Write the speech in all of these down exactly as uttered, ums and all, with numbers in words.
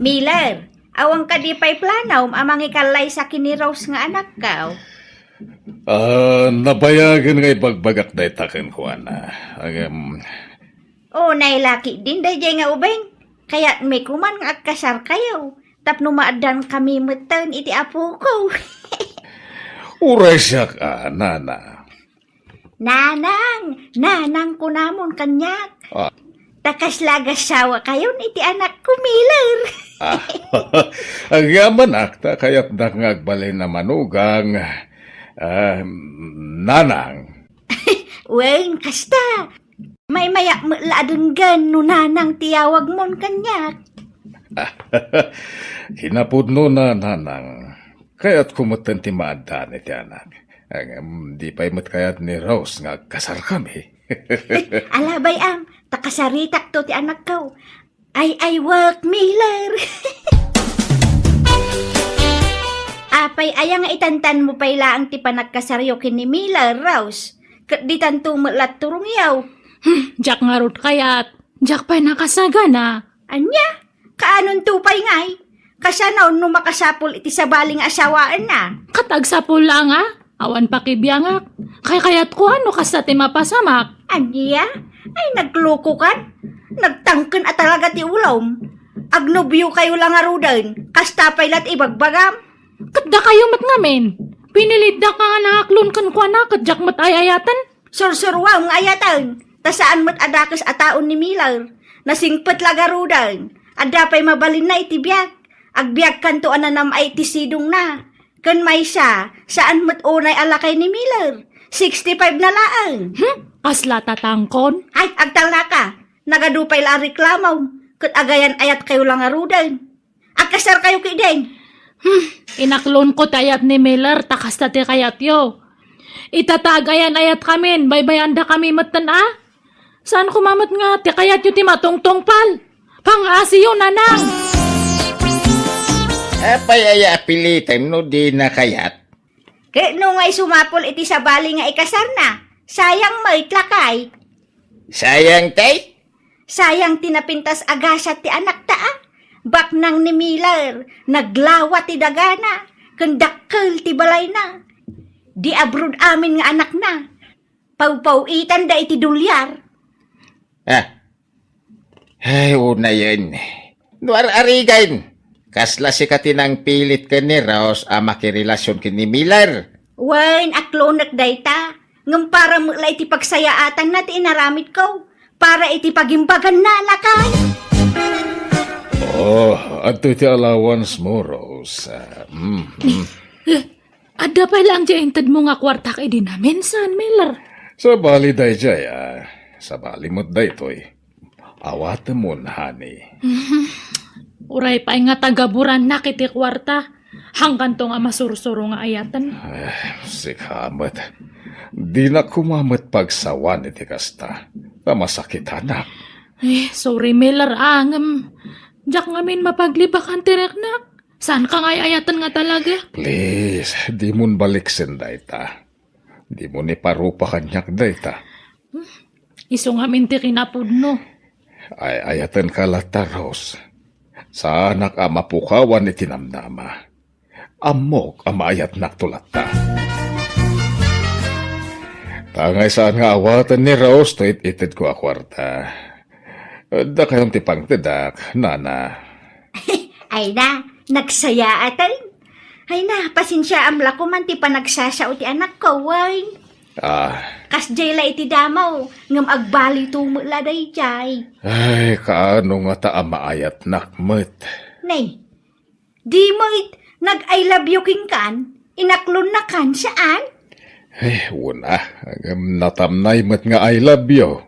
Miller, awan kadi pay planom a mangikallaysa ken ni Rose nga anakko? Ah, nabayagen nga ibagbagak dayta kenkuana. Ngem, O, nailaki din daydiay nga ubing. Kayatmi koman nga agkasarkayo tapno maaddankami metten iti apoko. Uray siak a, nana. Nanang, nanang kunamon kaniak. Ah. Ta kasla agasawa kayon iti anakko, Miller. Ah, agyamanak ta kayatdak nga agbalin a manugang, ah, nanang. Wen, kasta. Maymayak met la a denggen no nanang ti yawagmon kaniak. Kinapudno na, nanang. Kayatko metten ti maaddan iti anak. Ngem di pay met kayat ni Rose nga agkasarkami. Ala bay-am, ta kasaritakto ti anakko. Ay, ay, work, Miller. Apay, aya nga itantanmo pay laeng ti panagkasaryo ken ni Miller, Rose? Ket ditanto met la turongyo. Hmm, diak ngarud kayat. Diak pay nakasagana. Ania? Kaanonto pay ngay? Kasano no makasapul iti sabali nga asawaenna? Ket agsapul la nga, awan pakibiangak. Kaykayatko a no kasta ti mapasamak. Ania? Ay, naglukokan? Nagtangken a talaga ti ulom. Agnobiokayo la ngaruden, kasta pay la ti ibagbagam. Ket dakayo met ngamin. Pinilitdak nga nangaklon kenkuana ket diak met ay-ayaten. Sursuruam nga ayaten, ta saan met a dakes a taon ni Miller. Nasingpet la garuden. Adda pay mabalinna iti biag. Agbiagkanto a nanam-ay iti sidongna. Ken maysa, saan met unay a lakay ni Miller. Sixty-five na laeng. Hmm? Kasla tatangkon? Ay, agtalnaka. Nagadu pay la a reklamom. Ket agayan-ayatkayo la ngaruden. Agkasarkayo ketdin. Hmm, inaklonko ti ayat ni Miller ta kasta ti kayatyo. Ita ta agayan-ayatkamin, baybayandakami metten a. Saan koma met nga ti kayatyo ti matungtungpal? Pangngasiyo, nanang! Apay aya a pilitem no dina kayat? Ket no ngay sumapul iti sabali nga ikasarna, sayang met lakay. Sayang tay? Sayang ti napintas a gasat ti anakta a. Baknang ni Miller, naglawa ti dagana, ken dakkel ti balayna. Di abroad amin nga anakna. Pawpaw-itanda iti dolyar. Ah. Ay, unayen. No ar-arigan, kasla sika ti nangpilit ken ni Rose a makirelasion ken ni Miller. Wen, aklonek dayta. Ngem para met la iti pagsayaatanna ti inaramidko. Para iti pagimbaganna, lakay. Oh, adtoy ti allowance mo, Rose. Ah, mm, mm. Eh, adda pay laeng diay intedmo nga kuartak idi namin, saan, Miller? Sabali daydiay, ah. Sabali met daytoy. Awatemon, honey. Mhm. Uray pay nga tagaburannak iti kuarta. Hangganto nga masursuro nga ayaten. Eh, sika met. Dinak koma met pagsawan iti kasta. Ta masakitanak. Eh, sorry, Miller, a, ngem diak ngamin mapaglibakan ti riknak. Saanka nga ay-ayaten nga talaga? Please, dimon baliksen dayta. Dimon iparupa kaniak dayta. Isu ngamin ti kinapudno. Ay-ayatenka latta, Rose. Saanak a mapukawan iti namnama. Ammok a maayatnakto latta. Tangay saan nga awaten ni Rose to it-itedko a kuarta. Dakayon ti pangtedak, nana. Ay na, nagsayaaten. Ay na, pasensiaam la koman ti panagsasao ti anakko, way. Ah. Kasdiay la iti damo, ngem agbali to met la daydiay. Ay, kaano ngata a maayatnak met? Nay, di met nag-I love you kenkan, inaklonnakan, saan? Eh, una, ngem natamnay met nga I love you.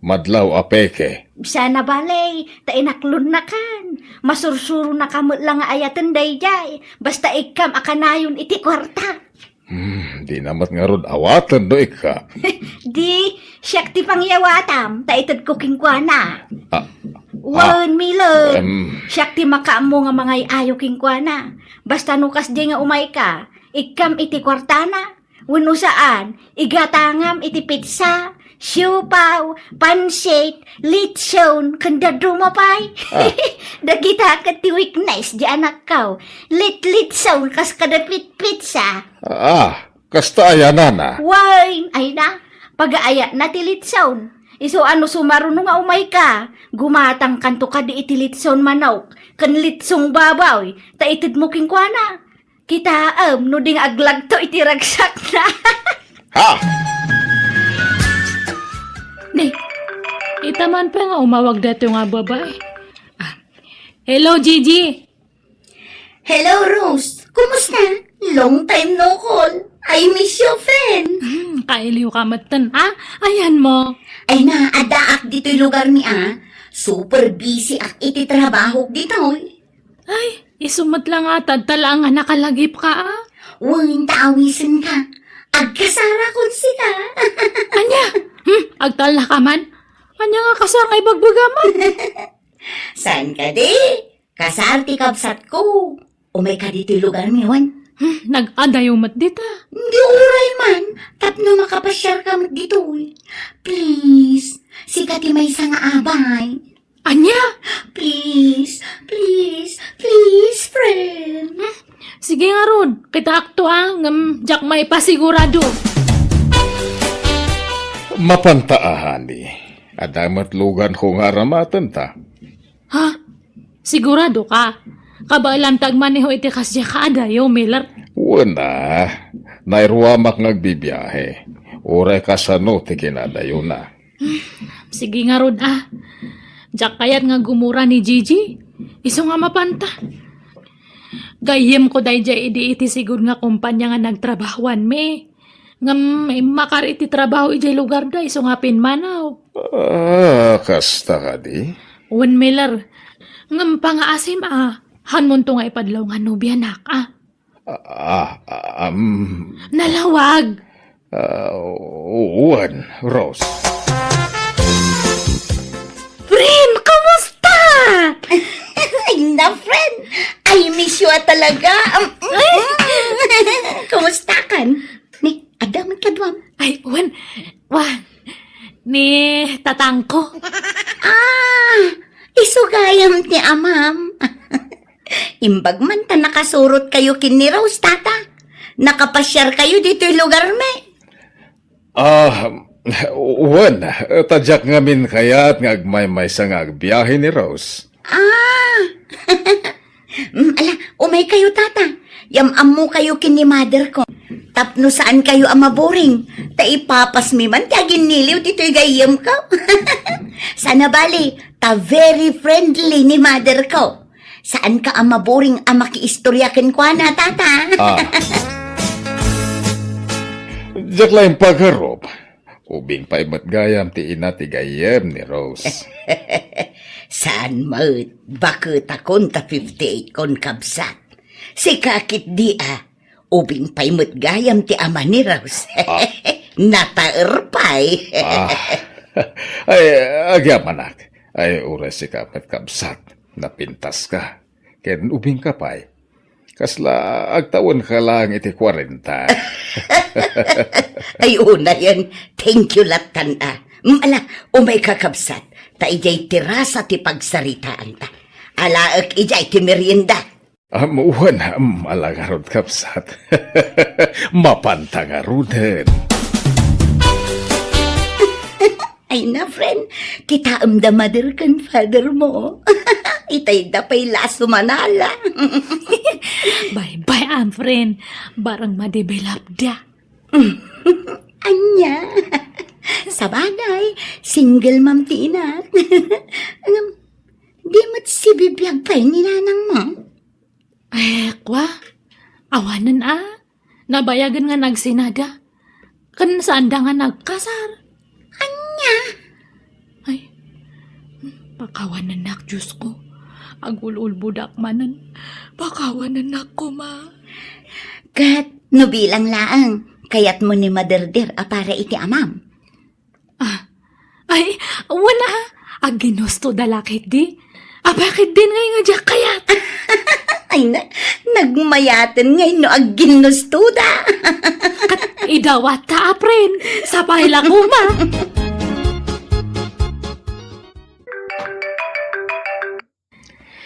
Madlaw a peke. Sana bale, ta inaklonnakan. Masursuronaka met la nga ayaten daydiay. Basta ikkam a kanayon iti kuarta. Hmm, di na met ngarud awaten no ikka. Di, siak ti pangyawatam, ta itedko kenkuana. Ah, Wen, ah, Milo, em. Siak ti makaammo nga mangay-ayo kenkuana. Basta no kasdi nga umayka, ikkam iti kuartana. Wenno saan, igatangam iti pitsa, Siopaw, pansit, litson, ken dadduma pay. Ah. Dagita ket ti weakness di anakko. Lit-litson kas kada pit-pitsa. Ah, kasta aya nana? Wen, ay na, pagaayatna ti litson. Isu a no sumaruno nga umayka, gumatangkanto kadi iti litson manok, ken litsong baboy, ta itedmo kenkuana. Kitaem no di nga aglagto iti ragsakna. Ha? Ni, ita man pay nga umawag daytoy nga babae. Ah, hello, Gigi. Hello, Rose. Kumusta? Long time no call. I miss you, friend. Hmm, kailiw ka metten, ah? Ayanmo. Ay na, addaak ditoy lugarmi, ah. Super busy ak iti trabahok ditoy. Ay, isu met la nga, tadta laeng nga nakalagipka, ah. Wen ta awisenka. Agkasarakon sika. Ania? Hmm, agtalna ka man? Ania nga kasar nga ibagbagam? Saan kadi? Kasar ti kabsatko. Umayka ditoy lugarmi, wen? Hmm, nag-adayo met dita. Di uray man, tapno makapasiarka met ditoy. Please, sika ti maysa nga abay. Ania? Please, please, please, friend. Hmm? Sige ngarud, kitaakto a, ngem diak maipasigurado. Mapanta a, honey. Adda met luganko nga aramatenta. Ha? Sigurado ka? Kabaelam ti agmaneho iti kasdiay a kaadayo, Miller? Wen a, nairuamak nga agbibiahe. Uray kasano ti kinadayona. Sige ngarud a. Diak kayat nga gumura ni Gigi. Isu nga mapanta. Gayyemko daydiay idi iti sigud nga kompania nga nagtrabahoanmi. Ngem immakar iti trabaho idiay lugarda isu nga pimmanaw. Ah, kasta kadi? Wen, Miller. Ngem pangaasim a, hanmonto nga ipadlaw nga nobianak a. Ah, ah, um, Nalawag. Ah, wen, Rose. Friend, kumusta? Ay, na, friend. I miss you a talaga. Um, mm, mm. Kumusta kan? Ni, adda met kaduam? Ay, wen, wa, ni tatangko. Ah, isu gayam ti amam. Imbag man ta nakasurot kayo ken ni Rose, tata. Nakapasiar kayo ditoy lugarmi. Ah, wen, ta diak ngamin kayat nga agmaymaysa nga agbiahe ni Rose. Ah! Mm, ala, umay kayo, tata. Yam-ammo kayo ken ni mother ko. Tapno saan kayo a maboring. Ta ipapasmi man ti aginniliw ditoy gayyemko. Sana bali, ta very friendly ni mother ko. Saanka a maboring a makiistoria kenkuana, tata? Ah. Diak laeng pagarup. Ubing pay met gayam ti ina ti gayyem ni Rose. Saan met, baketakon ta fifty-eight kon, kabsat. Sika ketdi a, ubing pay met gayam ti ama ni Rose. Ah. Nataer pay. Ah. Ay, agyamanak. Ay, uray sika met, kabsat. Napintaska. Ken ubingka pay. Kasla agtawenka laeng iti kuarenta. Ay, unayen. Thank you lattan a. Mm, ala, umayka, kabsat. Ta idiay terasa ti pagsaritaanta. Alaek idiay ti merienda. Am, wen, am, ala ngarud, kabsat. Mapanta ngaruden. Ay na, friend, kitaem da mother ken father mo. Itay da pay la a sumanala. Bye-bye, am, friend. Barang madevelop da. Ania? Sabagay, single mom ti ina. Ngem, di met sibibiag pay ni nanang mo? Eh, kwa? Awanen a. Nabayagen nga nagsinada. Ken saanda nga nagkasar. Ania? Ay, pakawanennak, Diyos ko. Agul-ulbodak manen. Pakawanennak koma. Ket no bilang laeng, kayatmo ni maderder a para iti amam? Ah, ay, wen a, agginusto da la ketdi. Apay ketdin ngay nga diak kayat? Ay na, nagmayaten ngay no agginusto da. Ket idawat ta, apren, sapay la koma.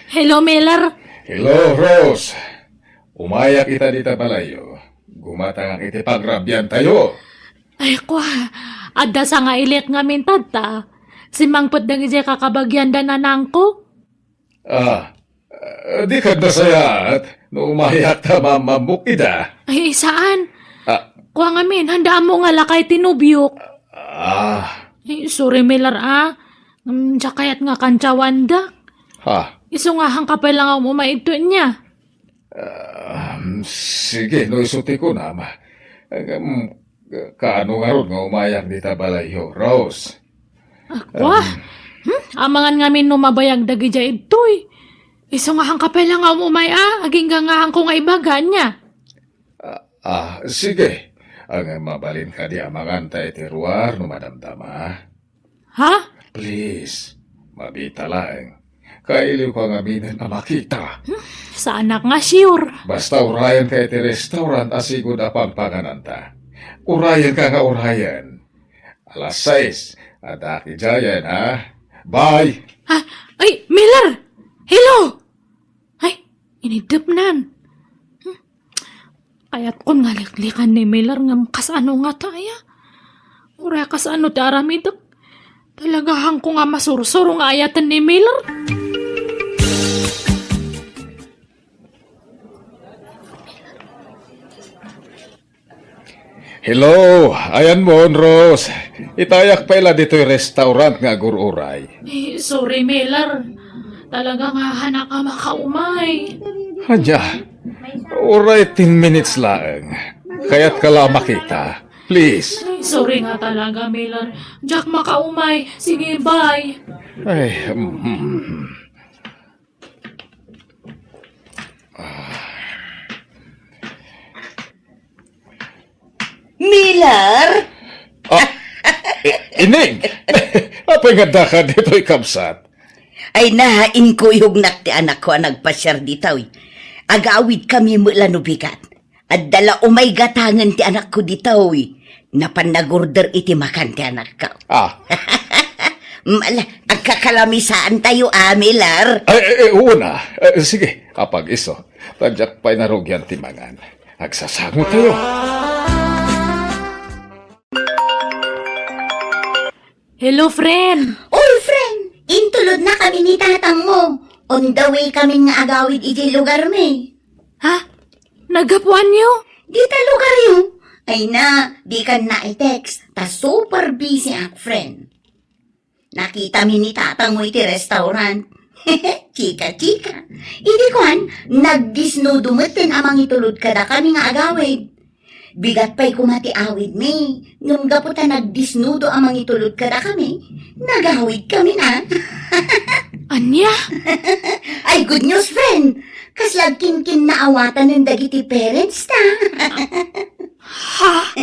Hello, Miller. Hello, Rose. Umayak ita dita balayyo. Gumatangak iti pagrabiantayo. Ay, kwa, adda sangailik ngamin tatta. Simmangpet dagiti kakabagian da nanangko. Ah, eh, di kad nasayaat no umayak ta mammammok ida. Ay, saan? Ah. Kua ngamin, handa ammo nga lakay ti nobiok. Ah. Ay, sorry, Miller, ah. Mm, diak kayat nga kantsawandak. Ha? Isu nga, haanka pay la nga umay idto ania. Ah, sige, no isu ti kunam. Ngem, kaano ngarud nga umayak dita balayyo, Rose? Ah, kua? Um, Hmm? Amangan ngamin no mabayag dagidiay idtoy. Isu nga, haanka pay la nga umay, ah, agingga nga haanko nga ibaga ania. Ah, ah, sige. Ang mabalin kadi amangan ta iti ruar no madamdama. Ha? Please, mabita laeng. Kailiwka ngaminen a makita. Hmm, saanak nga sure. Basta urayenka iti restaurant a sigud a pampangananta. Urayenka nga urayen. Alas sais, adda idiayen, ha? Bye! Ha? Ay, Miller! Hello! Ay, iniddepnan. Hmm. Kayatkon nga liklikan ni Miller ngem kasano ngata aya? Uray kasano ti aramidek? Talaga haanko nga masursuro nga ayaten ni Miller? Hello, ayanmon, Rose. Itayak pay la ditoy restaurant nga agur-uray. Eh, sorry, Miller. Talaga nga haanak a makaumay. Ania? Uray ten minutes laeng. Kayatka la a makita. Please. Ay, sorry nga talaga, Miller. Diak makaumay. Sige, bye. Ay, mm. Miller? Ah, I-, Ining! Apay nga addaka ditoy, kabsat? Ay, na, inkuyognak ti anakko a nagpasiar ditoy. Agawidkami met la no bigat. Adda la umay gatangen ti anakko ditoy. Napan nagorder iti makan ti anakko. Ah. Mm, ala, agkakalamisaantayo, ah, Miller. Ay, ay, ay, uu na. Eh, sige, apag-isu. Ta diak pay narugian ti mangan. Agsasangotayo. Hello, friend. Oy, friend! Intulodnakami ni tatangmo. On the way kami nga agawid idiay lugarmi. Ha? Naggapuanyo? Dita lugaryo? Ay na, dikan na i-text. Ta super busy ak, friend. Nakitami ni tatangmo iti restaurant. Chika-chika. Idi kuan, nagdisnudo metten a mangitulod kadakami nga agawid. Bigat pay koma ti awidmi, ngem gapu ta nagdisnudo a mangitulod kadakami, nagawidkami na. Ania? Ay, good news, friend! Kasla agkinkinnaawatanen dagiti parents ta. Ha?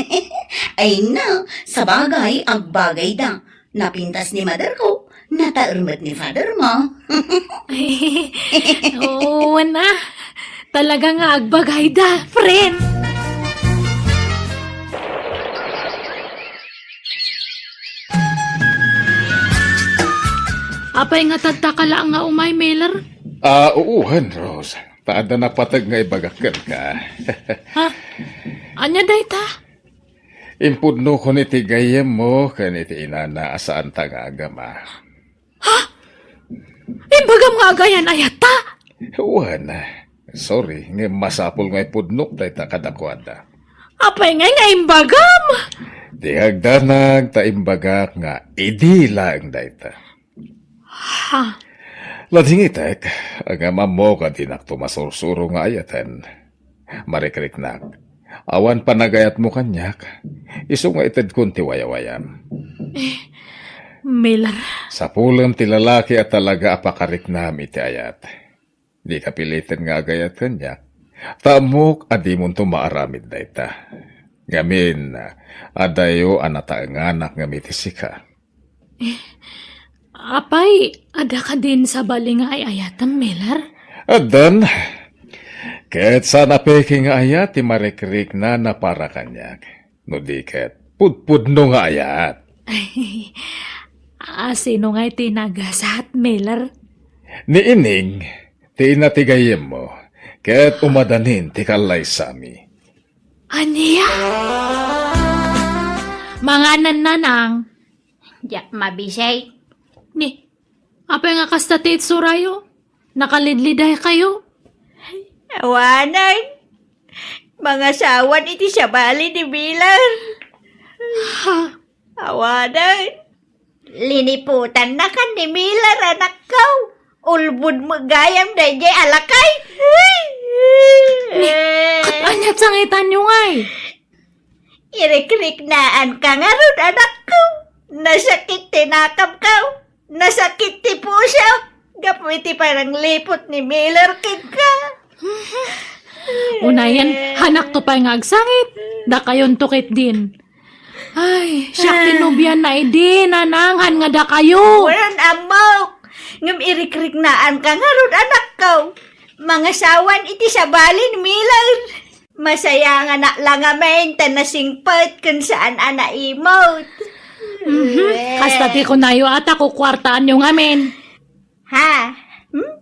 Ay na, sabagay, agbagayda. Napintas ni mother ko, nataer met ni father mo. Oo na. Talaga nga agbagayda, friend. Apay nga tadta ka laeng nga umay, Miller? Ah, uwan, Rose. Ta adda napateg nga ibagak kenka. Ha? Ania dayta? Impudnokon iti gayyemmo ken iti inana a saanta nga agama. Ha? Imbagam nga agayan-ayatta? Wen, sorry, ngem masapul nga ipudnok dayta kadakuada. Apay ngay nga imbagam? Di agdanag ta imbagak nga idi laeng dayta. Ha? Ladingitek, ngem ammok a dinakto masursuro nga ayaten. Marikriknak. Awan panagayatmo kaniak. Isu nga itedkon ti wayawayam. Eh, Miller. Sapulem ti lalaki a talaga a pakariknam iti ayat. Dika piliten nga agayat kaniak. Ta ammok a dimonto maaramid dayta. Ngamin, adayo a nataenganak ngem iti sika. Eh, apay, adda kadin sabali nga ay-ayatem, Miller? Addan, ket saan a peke nga ayat ti marikriknana para kaniak. No di ket, pudpudno nga ayat. Ay, a, sino nga iti nagasat, Miller? Ni Ining, Ti ina ti gayyemmo, ket umadanin ti kallaysami. Ania? Manganan, nanang. Diak mabisay. Ni, apay nga kasta ti itsurayo? Nakalidliday kayo? Awanen. Mangasawan iti sabali ni Miller. Ha? Awanen. Liniputannakan ni Miller, anakko. Ulbod met gayam daydiay a lakay. Ni, ket ania't sangitanyo ngay? Irikriknaanka ngarud, anakko. Nasakit ti nakemko. Nasakit ti pusok. Gapu iti panangliput ni Miller kenka. Unayen, hanakto pay nga agsangit. Dakayonto ketdin. Ay, siak ti nobiana idi, nanang, haan nga dakayo. Wen, ammok. Ngem irikriknaanka ngarud, anakko. Mangasawan iti sabali ni Miller. Masayanganak la ngamin ta nasingpet ken saan a naimot. Mhm. Eh. Kasta ti kunayo a ta kukuartaanyo ngamin. Ha? Hmm?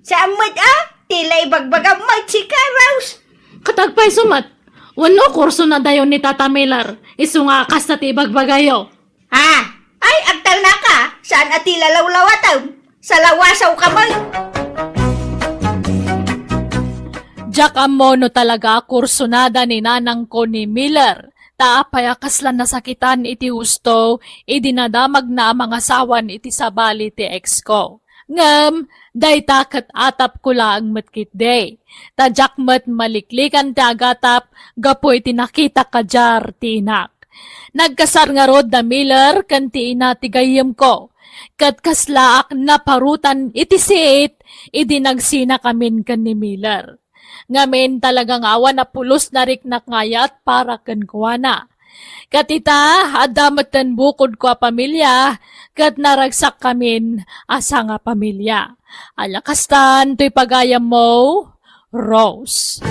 Saan met a? Ti la ibagbagam met sika, Rose. Ket agpayso met, wenno kursonadayo ni Tata Miller, isu nga kasta ti ibagbagayo. Ha? Ay, agtalnaka, saan a ti lalawlawatem? Salawasawka met. Diak ammo no talaga a kursonada ni nanangko ni Miller, ta apay a kasla nasakitan iti husto idi nadamagna a mangasawan iti sabali ti ex ko. Ngem dayta ket atapko laeng met ketdi, ta diak met maliklikan ti agatap gapu iti nakitak kadiar ti inak. Nagkasar ngarud da Miller ken ti ina ti gayyemko, ket kaslaak naparutan iti siit idi nagsinakamin ken ni Miller. Ngamin talaga nga awan a pulos nariknak nga ayat para kenkuana. Ket ita, adda metten bukodko a pamilia, ket naragsakkamin a sangapamilia. Ania kastan toy pagayammo, Rose?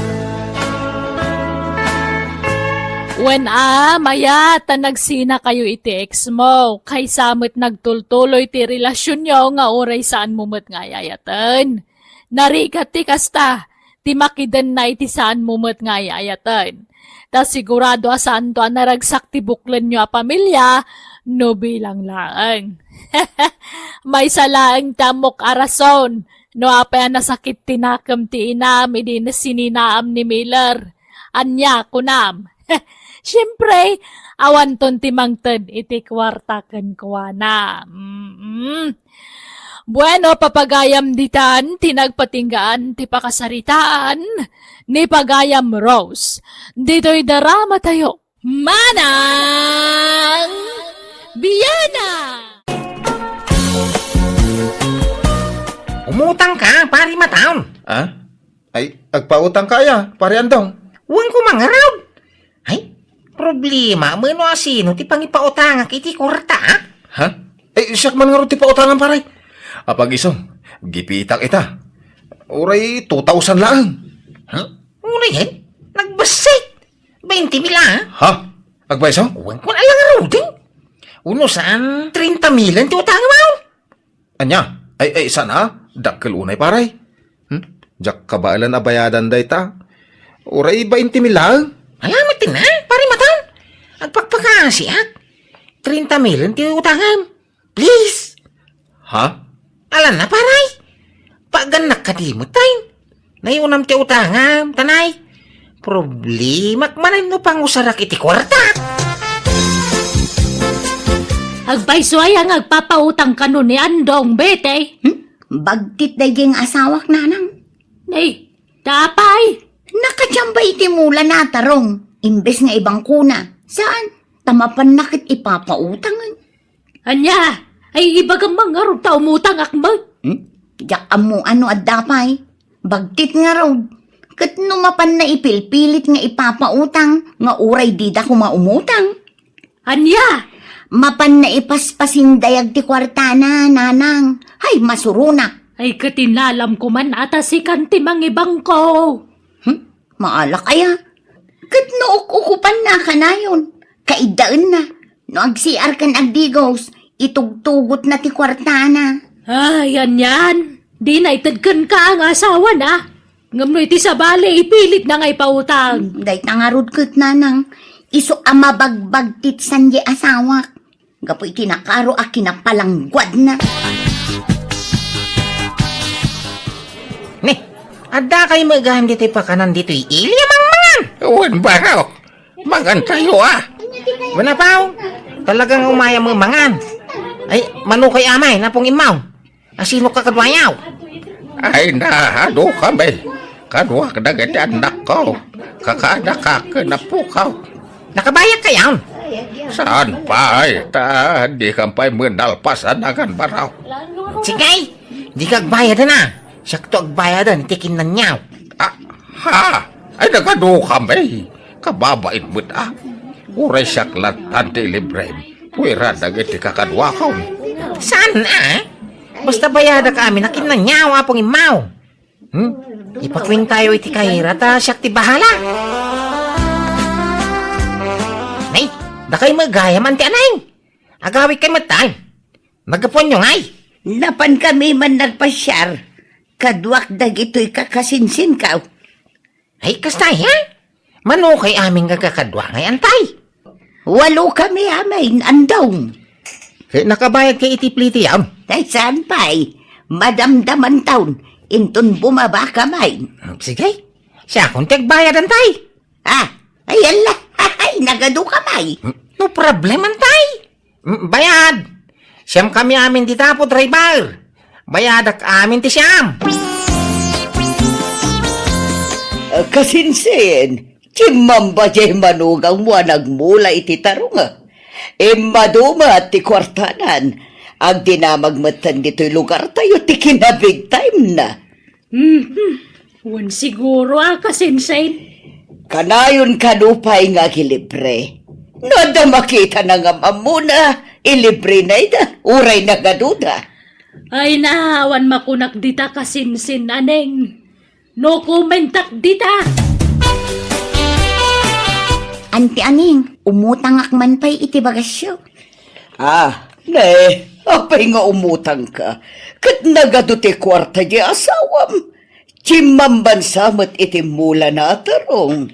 Wen a, mayat ta nagsinakayo iti ex mo, kaysa met nagtultuloy ti relasionyo nga uray saanmo met nga ay-ayaten. Narigat ti kasta, ti makidenna iti saanmo met nga ay-ayaten. Ta sigurado a saanto a naragsak ti buklenyo a pamilia no bilang laeng. Maysa laeng ti ammok a rason no apay a nasakit ti nakem ti inam idi sininaam ni Miller. Ania kunam? Siempre, awanton ti mangted iti kuarta kenkuana. Mm-mm. Bueno, papagayam ditan ti nagpatinggaan ti pakasaritaan ni Pagayam Rose. Ditoy daramatayo, Manang Biana! Umutang ka, pari Mataon. Ah? Ay, agpautang ka aya, pari Andong? Wen ko mangarud. Ay, problema, mano a sino ti pangipautangak iti kuarta, ah? Ha? Ay, siak man ngarud ti pautangan, pare. Apag-isu, gipitak ita. Uray two thousand laeng. Ha? Uray, eh? Nagbassit. Twenty mil, ah? Ha? Agpayso? Wen ko na lang ngaruden. Uno saan, treinta mil ti utangam, ah? Ania? Ay, ay, saan a? Dakkel unay, pare. Hmm? Diak kabaelan a bayadan dayta. Uray bainte mil laeng. Ala met ti na, pare Matan. Agpakpakasiak. Treinta mil ti utangam. Please. Ha? Ala na, pare. Paagannak kadi met, tay. Nay unam ti utangam, tanay. Problemak manen no pangusarak iti kuarta. Agpayso aya nga agpapautang kano ni Andong, Betty? Hmm? Bagtit daydiay nga asawak, nanang. Nay, ta apay? Nakadiam bay iti mula na, Tarong. Imbes nga ibangkona. Saan? Ta mapanna ket ipapautangen. Ania? Ay, ibagam man ngarud ta umutangak met. Hmm? Diak ammo no adda pay. Bagtit ngarud. Ket no mapanna ipilpilit nga ipapautang, nga uray dida koma umutang. Ania? Mapanna ipaspasindayag ti kuartana, nanang. Hay, masuronak. Ay, ket inalamko man a ta sikan ti mangibangko. Hmm? Maalak aya? Ket no uk-ukupanna a kanayon, kaiddaenna. No agsiar ken agdigos, itugtugotna ti kuartana. Ay, anian? Dina ited kenka nga asawana. Ngem no iti sabali, ipilitna nga ipautang. Dayta ngarud ket, nanang, isu a mabagbagtit saan diay asawak. Gapu iti nakaro a kinapalangguadna. Ni, adda kay megan ditoy pakanan ditoy ili a mangmangan. Wen, barok. Mangan tayo, ah. Wen, apaw. Talagang umay a mangan. Ay, mano kay amay, Apong Immaw? Asino ka kaduayaw? Ay, naadu kami. Kaduak dagiti annakko. Kakaanakak ken apokaw. Nakabayag kayon? Saan pay, ta di kan pay menalpas a nangan, barok. Sige, di ka agbayadan a. Siakto agbayadan iti kinnaniaw. Ah, ha? Ay, nagadu kami. Kababain met a. Uray siak lattan ti ilibrem. Uray dagiti kakaduakon. Saan a? Basta bayadak amin a kinnaniaw, Apong Immaw. Hmm? Ipakuentayo iti kahira ta siak ti bahala. Nay, dakay met gayam, Anti Aneng. Agawid kay met tay. Naggapuanyo ngay? Napan kami man nagpasiar. Kaduak dagitoy kakasinsinkaw. Ay, kasta, ha? Mano kay amin nga kakadua ngay, Antay? Walo kami amin, andong. Kay nakabayad kay iti plitian? Ay, saan pay? Madamdaman taon, inton bumaba ka may. Sige, siakon ti agbayad, Antay. Ah, ay, ala, ay, nagadu ka may. No problem, Antay. Mm, bayad. Siam kami amin dita, Apo Driver. Bayadak amin ti siam. Ah, kasinsin, chimmamba jay manugangmo a nagmula iti tarunga. Immaduma ti kuartanan. Agdinamag metten ditoy lugartayo ti kinabig time na. Mhm. Wen siguro a, kasinsin. Kanayon kano pay nga agilibre. No adda makitana nga ammona, ilibrena ida, uray nagaduda. Ay, naawan makunak dita, kasinsin, Aneng. No commentak dita. Anti Aneng, umutangak man pay iti bagasyo. Ah, ne, apay nga umutangka? Ket nagadu ti kuarta di asawam. Chimmambansa met iti mulana a tarong.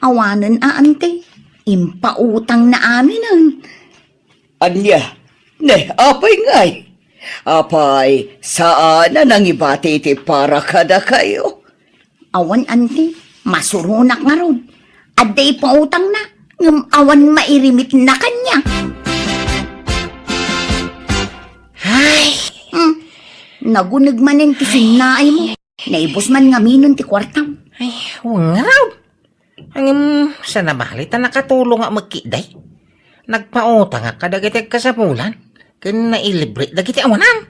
Awanen a, ante. Impautangna aminen. Ania? Ne, apay ngay? Apay, saan a nangibati iti para kadakayo? Awan, ante. Masuronak ngarud. Adda ipautangna, ngem awan mairimitna kaniak. Ay! Hmm. Naguneg manen ti sinnaaymo. Naibus man ngaminen ti kuartam. Ay, wen ngarud. Ngem, saan a bale ta nakatulongak met ketdi. Nagpautangak kadagiti agkasapulan, ken nailibre dagiti awanan.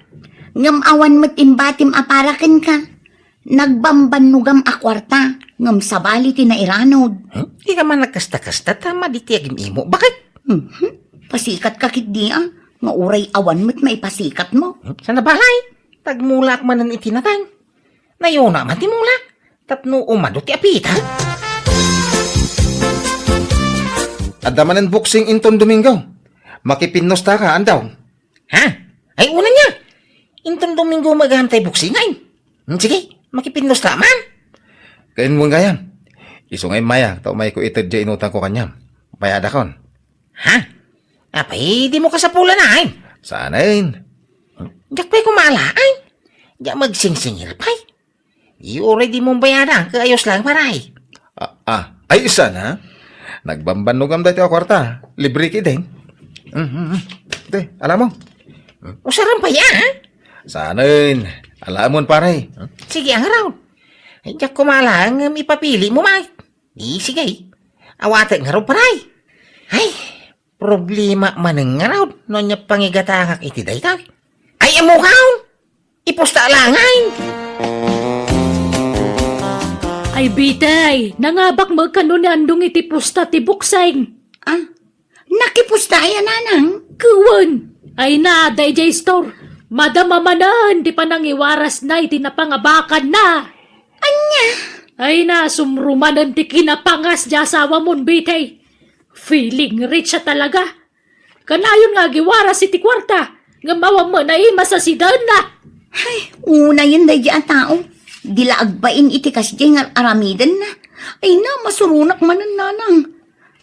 Ngem awan met imbatim a para kenka. Nagbambannogam a kuarta, ngem sabali ti nairanud. Hmm? Dika man nagkasta-kasta ta madi ti agim-imo. Bakit? Mhm. Pasikatka ketdi a, nga uray awan met maipasikatmo. Hmm? Saan a bale? Tagmulaak manen iti nateng. Nayona man ti mulak, tapno umadu ti apita. Adda manen boxing inton Domingo. Makipinnustaka, andaw. Ha? Ay, una niya. Inton Domingo met gayam tay boxing ay. Hmm, sige, makipinnusta man. Ken mo gayam. Isu nga immaya, ta umayko ited diay inutangko kaniam. Bayadakon. Ha? Apay, dimo kasapulan ay? Saanen. Diak pay kumala ay. Diak magsingsingir pay. Uray dimo bayadan, ket ayos lang, pare. Ah, ah. Ay, saan a? Nagbambannogam daytoy a kuarta. Libre ketdin. Mm, mm, mm. Te, alamon. Usaram pay a, ha? Saanen. Alamon, pare. Sige, ngarud. Ay, diak kumala, ngem ipapilimo met. Di, sige. Awatek ngarud, pare. Ay, problema manen ngarud no ania pangigatangak iti dayta. Ay, ammok a! Ipusta lang ay! Ay, bitay, nangabak met kano ni Andong iti pusta ti boxing. Ah, nakipusta aya, nanang? Wen. Ay na, dayjay store. Madama manen ti panangiwarasna iti napangabakanna. Ania? Ay na, sumrumanen ti kinapangas diay asawamon, bitay. Feeling rich a talaga. Kanayon nga agiwaras iti kuarta, ngem awan met a imas a sidaenna. Ay, unayen daydi a tao. Di la agbain iti kasdiay nga ar-aramidenna. Ay na, masuronak manen, nanang.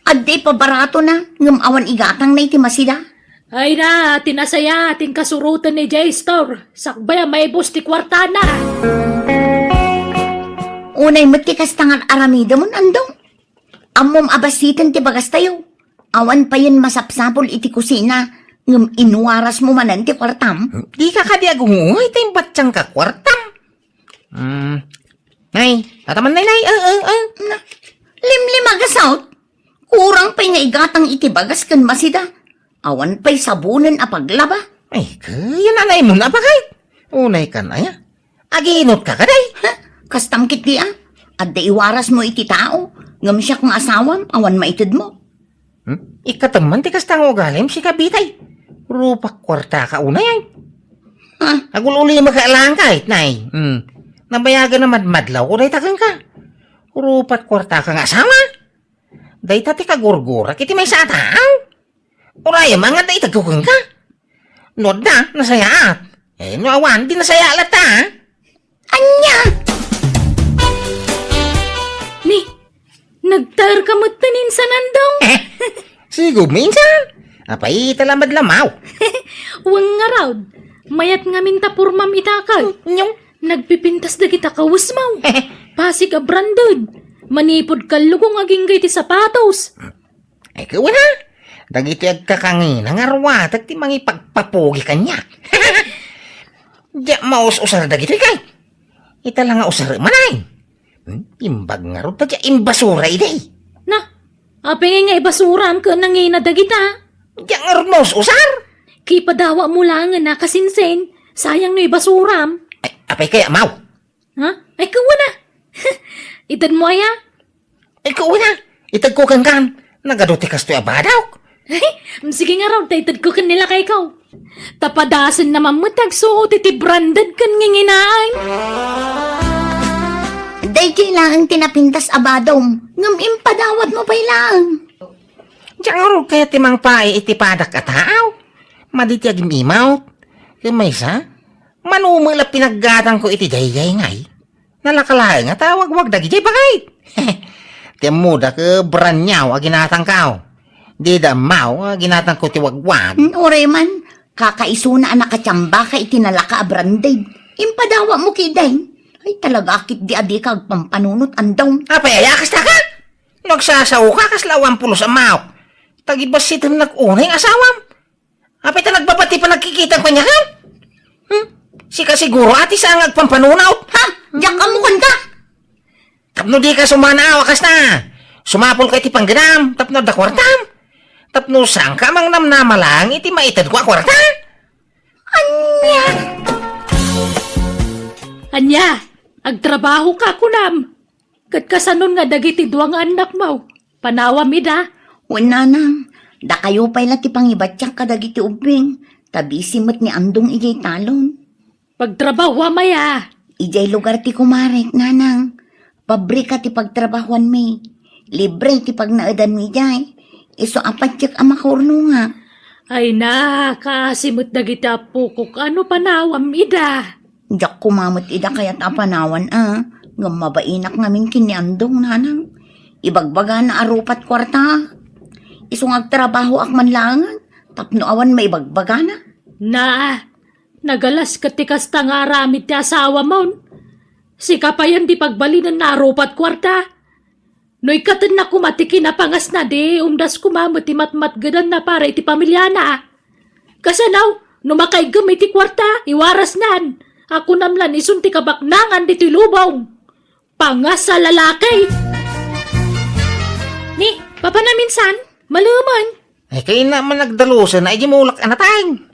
Adda ipabaratona, ngem awan igatangna iti masida. Ay na, ti nasaya, ti inkasuroten ni Jay Store. Sakbay a maibus ti kuartana. Unay met ti kasta nga ar-aramidemon, Andong. Ammom a bassiten ti bagastayo. Awan payen masapsapul iti kusina, ngem inwarasmo manen ti kuartam. Dika kadi agunggoy ta imbattiangka kuartam. Hmm. Nay, tataman, nay, nay. Eh, eh, eh. Na, limlimag a saot. Kurang pay nga igatang iti bagas ken masida. Awan pay sabonen a paglaba. Ay, kaya nanay mo na, bagay. Unay kan aya. Aginutka kadi? Ha? Kastam ketdi a. Adda iwarasmo iti tao, ngem siak nga asawam, awan maitedmo. Hmm? Ikkatem man ti kasta nga ugalim, sika, Bitay. Rupak kuartaka unay, ay. Ha? Agul-ulimaka laeng kay, nay. Hmm. Nabayagan a madmadlawko dayta kenka. Rupak kuartaka nga asawa. Dayta ti kagurgurak iti maysa a tao. Urayem nga adda itedko kenka. No adda, nasayaat. Eh, no awan, di nasayaat latta, a. Ania? Ni, nagtaerka metten insan, Andong? Sigom, insan. Apay, ita la madlamaw. Wen ngarud, mayat ngamin ta purmam ita ket. Nyong? Nagpipintas dagita kawesmaw. Pasig a branded. Manipud kallugong agingga iti sapatos. Ay, kuana, dagiti agkakangina nga ruatek ti mangipagpapugi kaniak. Diak maus-usar dagitoy kay. Ita la nga usarem, ay. Hmm, imbag ngarud ta diak imbasura idi. Na, apay nga ibasuram ken nangina dagita? Diak ngarud maus-usar. Kipadawatmo laengen a kasinsin, sayang no ibasuram. Ay, apay kaya, maw? Ha? Ay, kuana. Itedmo aya? Ay, kuana. Itedko kenkan. Nagadu ti kastoy a badawk. Ay, sige ngarud, ta itedko ken ni lakayko. Ta padasenna man met ti agsuot iti branded ken nginginaan. Daytoy laeng ti napintas a badom, ngem impadawatmo pay laeng. Diak ngarud kayat ti mangpaay iti padak a tao. Madi ti agim-imawt. Ken maysa, mano met la pinaggatangko iti daydiay ngay. Nalaka laeng a tawagwag dagidiay bagay. Ti ammoda ket branyaw a ginatangko. Dida ammo a ginatangko ti wagwag. Hmm, uray man, kakaisuna a nakatiambaka iti nalaka a branded. Impadawatmo ketdi. Ay, talaga ketdi a dika agpampanunot, Andong. Apay aya, kasta ka? No agsasaoka, kasla awan pulos a maok. Tagibassitennak unay nga asawam. Apay ta nagbabati panagkikitam kaniak? Hmm? Sika siguro a ti saan nga agpampanunot. Ha? Diak ammo kanta? Tapno dika sumanaaw a kasta. Sumapulka iti panggenam, tapno adda kuartam. Tapno saanka a mangnamnama laeng iti maitedko a kuarta. Ania? Ania? Agtrabahoka, kunam? Ket kasanon nga dagiti dua nga annakmo? Panawam ida? Wen, nanang, dakayo pay la ti pangibattiak kadagiti ubbing, ta bisi met ni Andong idiay talon. Pagtrabahoam aya? Idiay lugar ti kumarek, nanang. Pabrika ti pagtrabahoanmi. Libre ti pagnaedanmi idiay. Isu a patiek a makaurnongak. Ay na, kaasi met dagiti appokok. Ano panawam ida? Diak koma met ida kayat a panawan a, ngem mabainak ngamin ken ni Andong, nanang. Ibagbagana a rupat kuarta. Isu nga agtrabahoak man laengen, tapno awan maibagbagana. Na, nagalas ket ti kasta nga aramid ti asawamon. Sika payen ti pagbalinenna a rupat kuarta. No ikkatenna koma ti kinapangasna, di umdas koma met ti matmatgedanna para iti pamiliana. Kasano, no makaiggem iti kuarta, iwarasnan. Kunam lan isun ti kabaknangan ditoy lubong. Pangas a lalaki! Ni, papanam insan, malemen. Ay, kayatna man nagdalusen a idi mulak a nateng.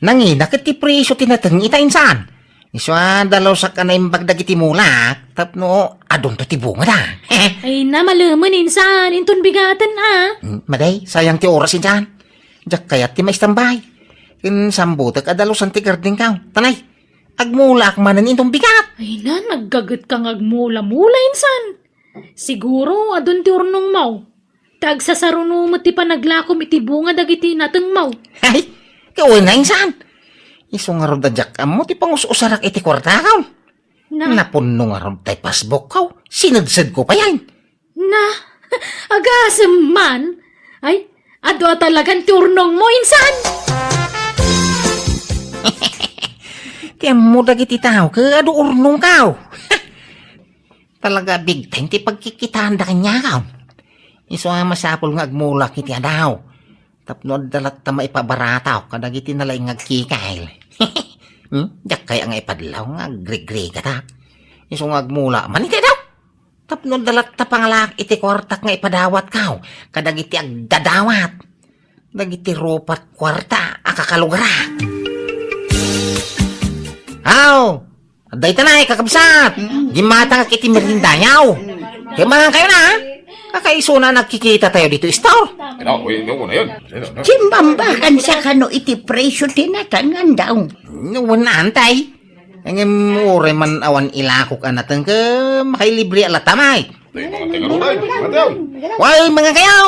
Nangina ket ti presio ti nateng ita insan. Isu a dalusak a naimbag dagiti mulak, tapno adunto ti bungada. Ay na, malemen insan, inton bigaten a. Hmm, maday, sayang ti oras insan. Diak kayat ti maistambay. Ken sambutek a dalusan ti gardenko. Tanay, agmulaak manen inton bigat. Ay na, naggagetka nga agmula-mula insan. Siguro, adun ti urnongmo. Ta agsasaruno met ti panaglakom iti bunga dagiti natengmo. Ay, kawen na insan. Isu ngarud a diak ammo ti pangus-usarak iti kuartakaw. Na. Napunno ngarud tay passbookkaw. Sinedsedko pay, ay. Na, agasem man. Ay, adu a talagan ti urnongmo, insan. Ti ammo dagiti tao, ket adu urnongkaw. Talaga, big time ti pagkikitaanda kaniakaw. Isu a masapul nga agmulak iti adaw. Tapno adda latta maipabarataw kadagiti nalaing nga agkikail. Hmm? Diak kaya nga ipadlaw nga agrigrigatak. Isu nga agmula man iti adaw. Tapno adda latta pangalaak iti kuartak nga ipadawatkaw kadagiti agdadawat. Dagiti rupat kuarta a kakalugarak. Aw! Adda ita nay, kakabsat! Mm. Gimmatangak iti meriendayaw. Kaya mangan kayo na, ha? Kakaisuna nagkikita tayo dito, istor. Ano, uy, ano na yun? Ano, ano? Simmambakan sa kano iti presyo ti natangan daw. No, wen, antay. Ngem uray man awan ilakok a natengke, makailibre a latta may. Tay, mga taga Ruray, mga taga. Way, mangan kayo!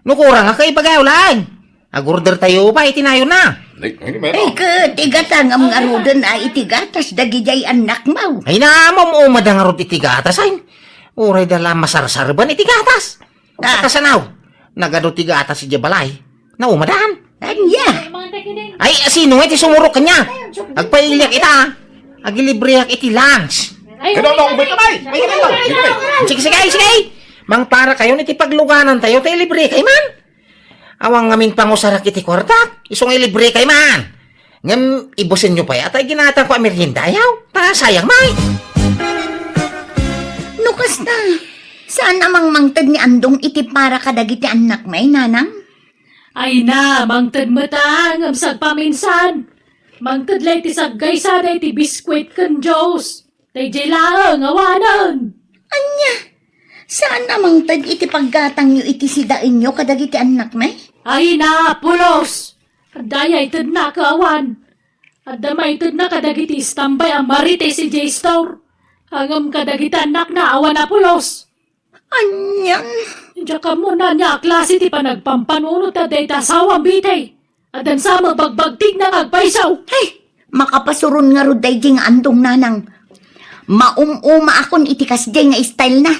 No kurang a kaibagayo laeng. Agorder tayo pa iti nayon na. Ay, ay, may Ay, ket igatangam ngaruden a iti gatas dagidiay annakmaw. Ay na, mamaumada ngarud iti gatas, ay. Uray da la masarsarban iti gatas. Ah. Kasanaw, nagadu ti gatas iti balay. Naumadan. Ania? Ay, sino nga iti sumurok kanya? Agpailiak ita, ah. Agilibreak iti lunch. Ay, Ay, no, no, wait ka, bay. Wait ka, bay. Wait ka, bay. Sige, sige, sige. Mangpara kayo iti pagluganan tayo, tayo libre kay man. Awan ngamin pangusarak iti kuartak, isu nga ilibre kay man. Ngem ibusen nyo pay, atay ginatang ko a merienda, ayaw. Ta sayang, may. No kasta, saan a mangmangted ni Andong iti para kadagiti annak, may, nanang? Ay na, mangted met a, ngem sagpaminsan. Mangted la iti saggaysada iti biskuit ken juice. Daydiay laeng awanen. Ania? Saan a mangted iti paggatangyo iti sidaenyo kadagiti annak, may? Ay na, pulos! Adda aya itedna ket awan. Adda maitedna kadagiti istambay a marites idiay store. Ngem kadagiti annakna awan a pulos. Anian? Diak ammo no ania a klase ti panagpampanunot ti adda iti asawam, Bitay. Addan sa mabagbagtigna nga agpayso. Ay, makapasuron ngarud daydi nga Andong, nanang. Maum-umaakon iti kasdiay nga style na.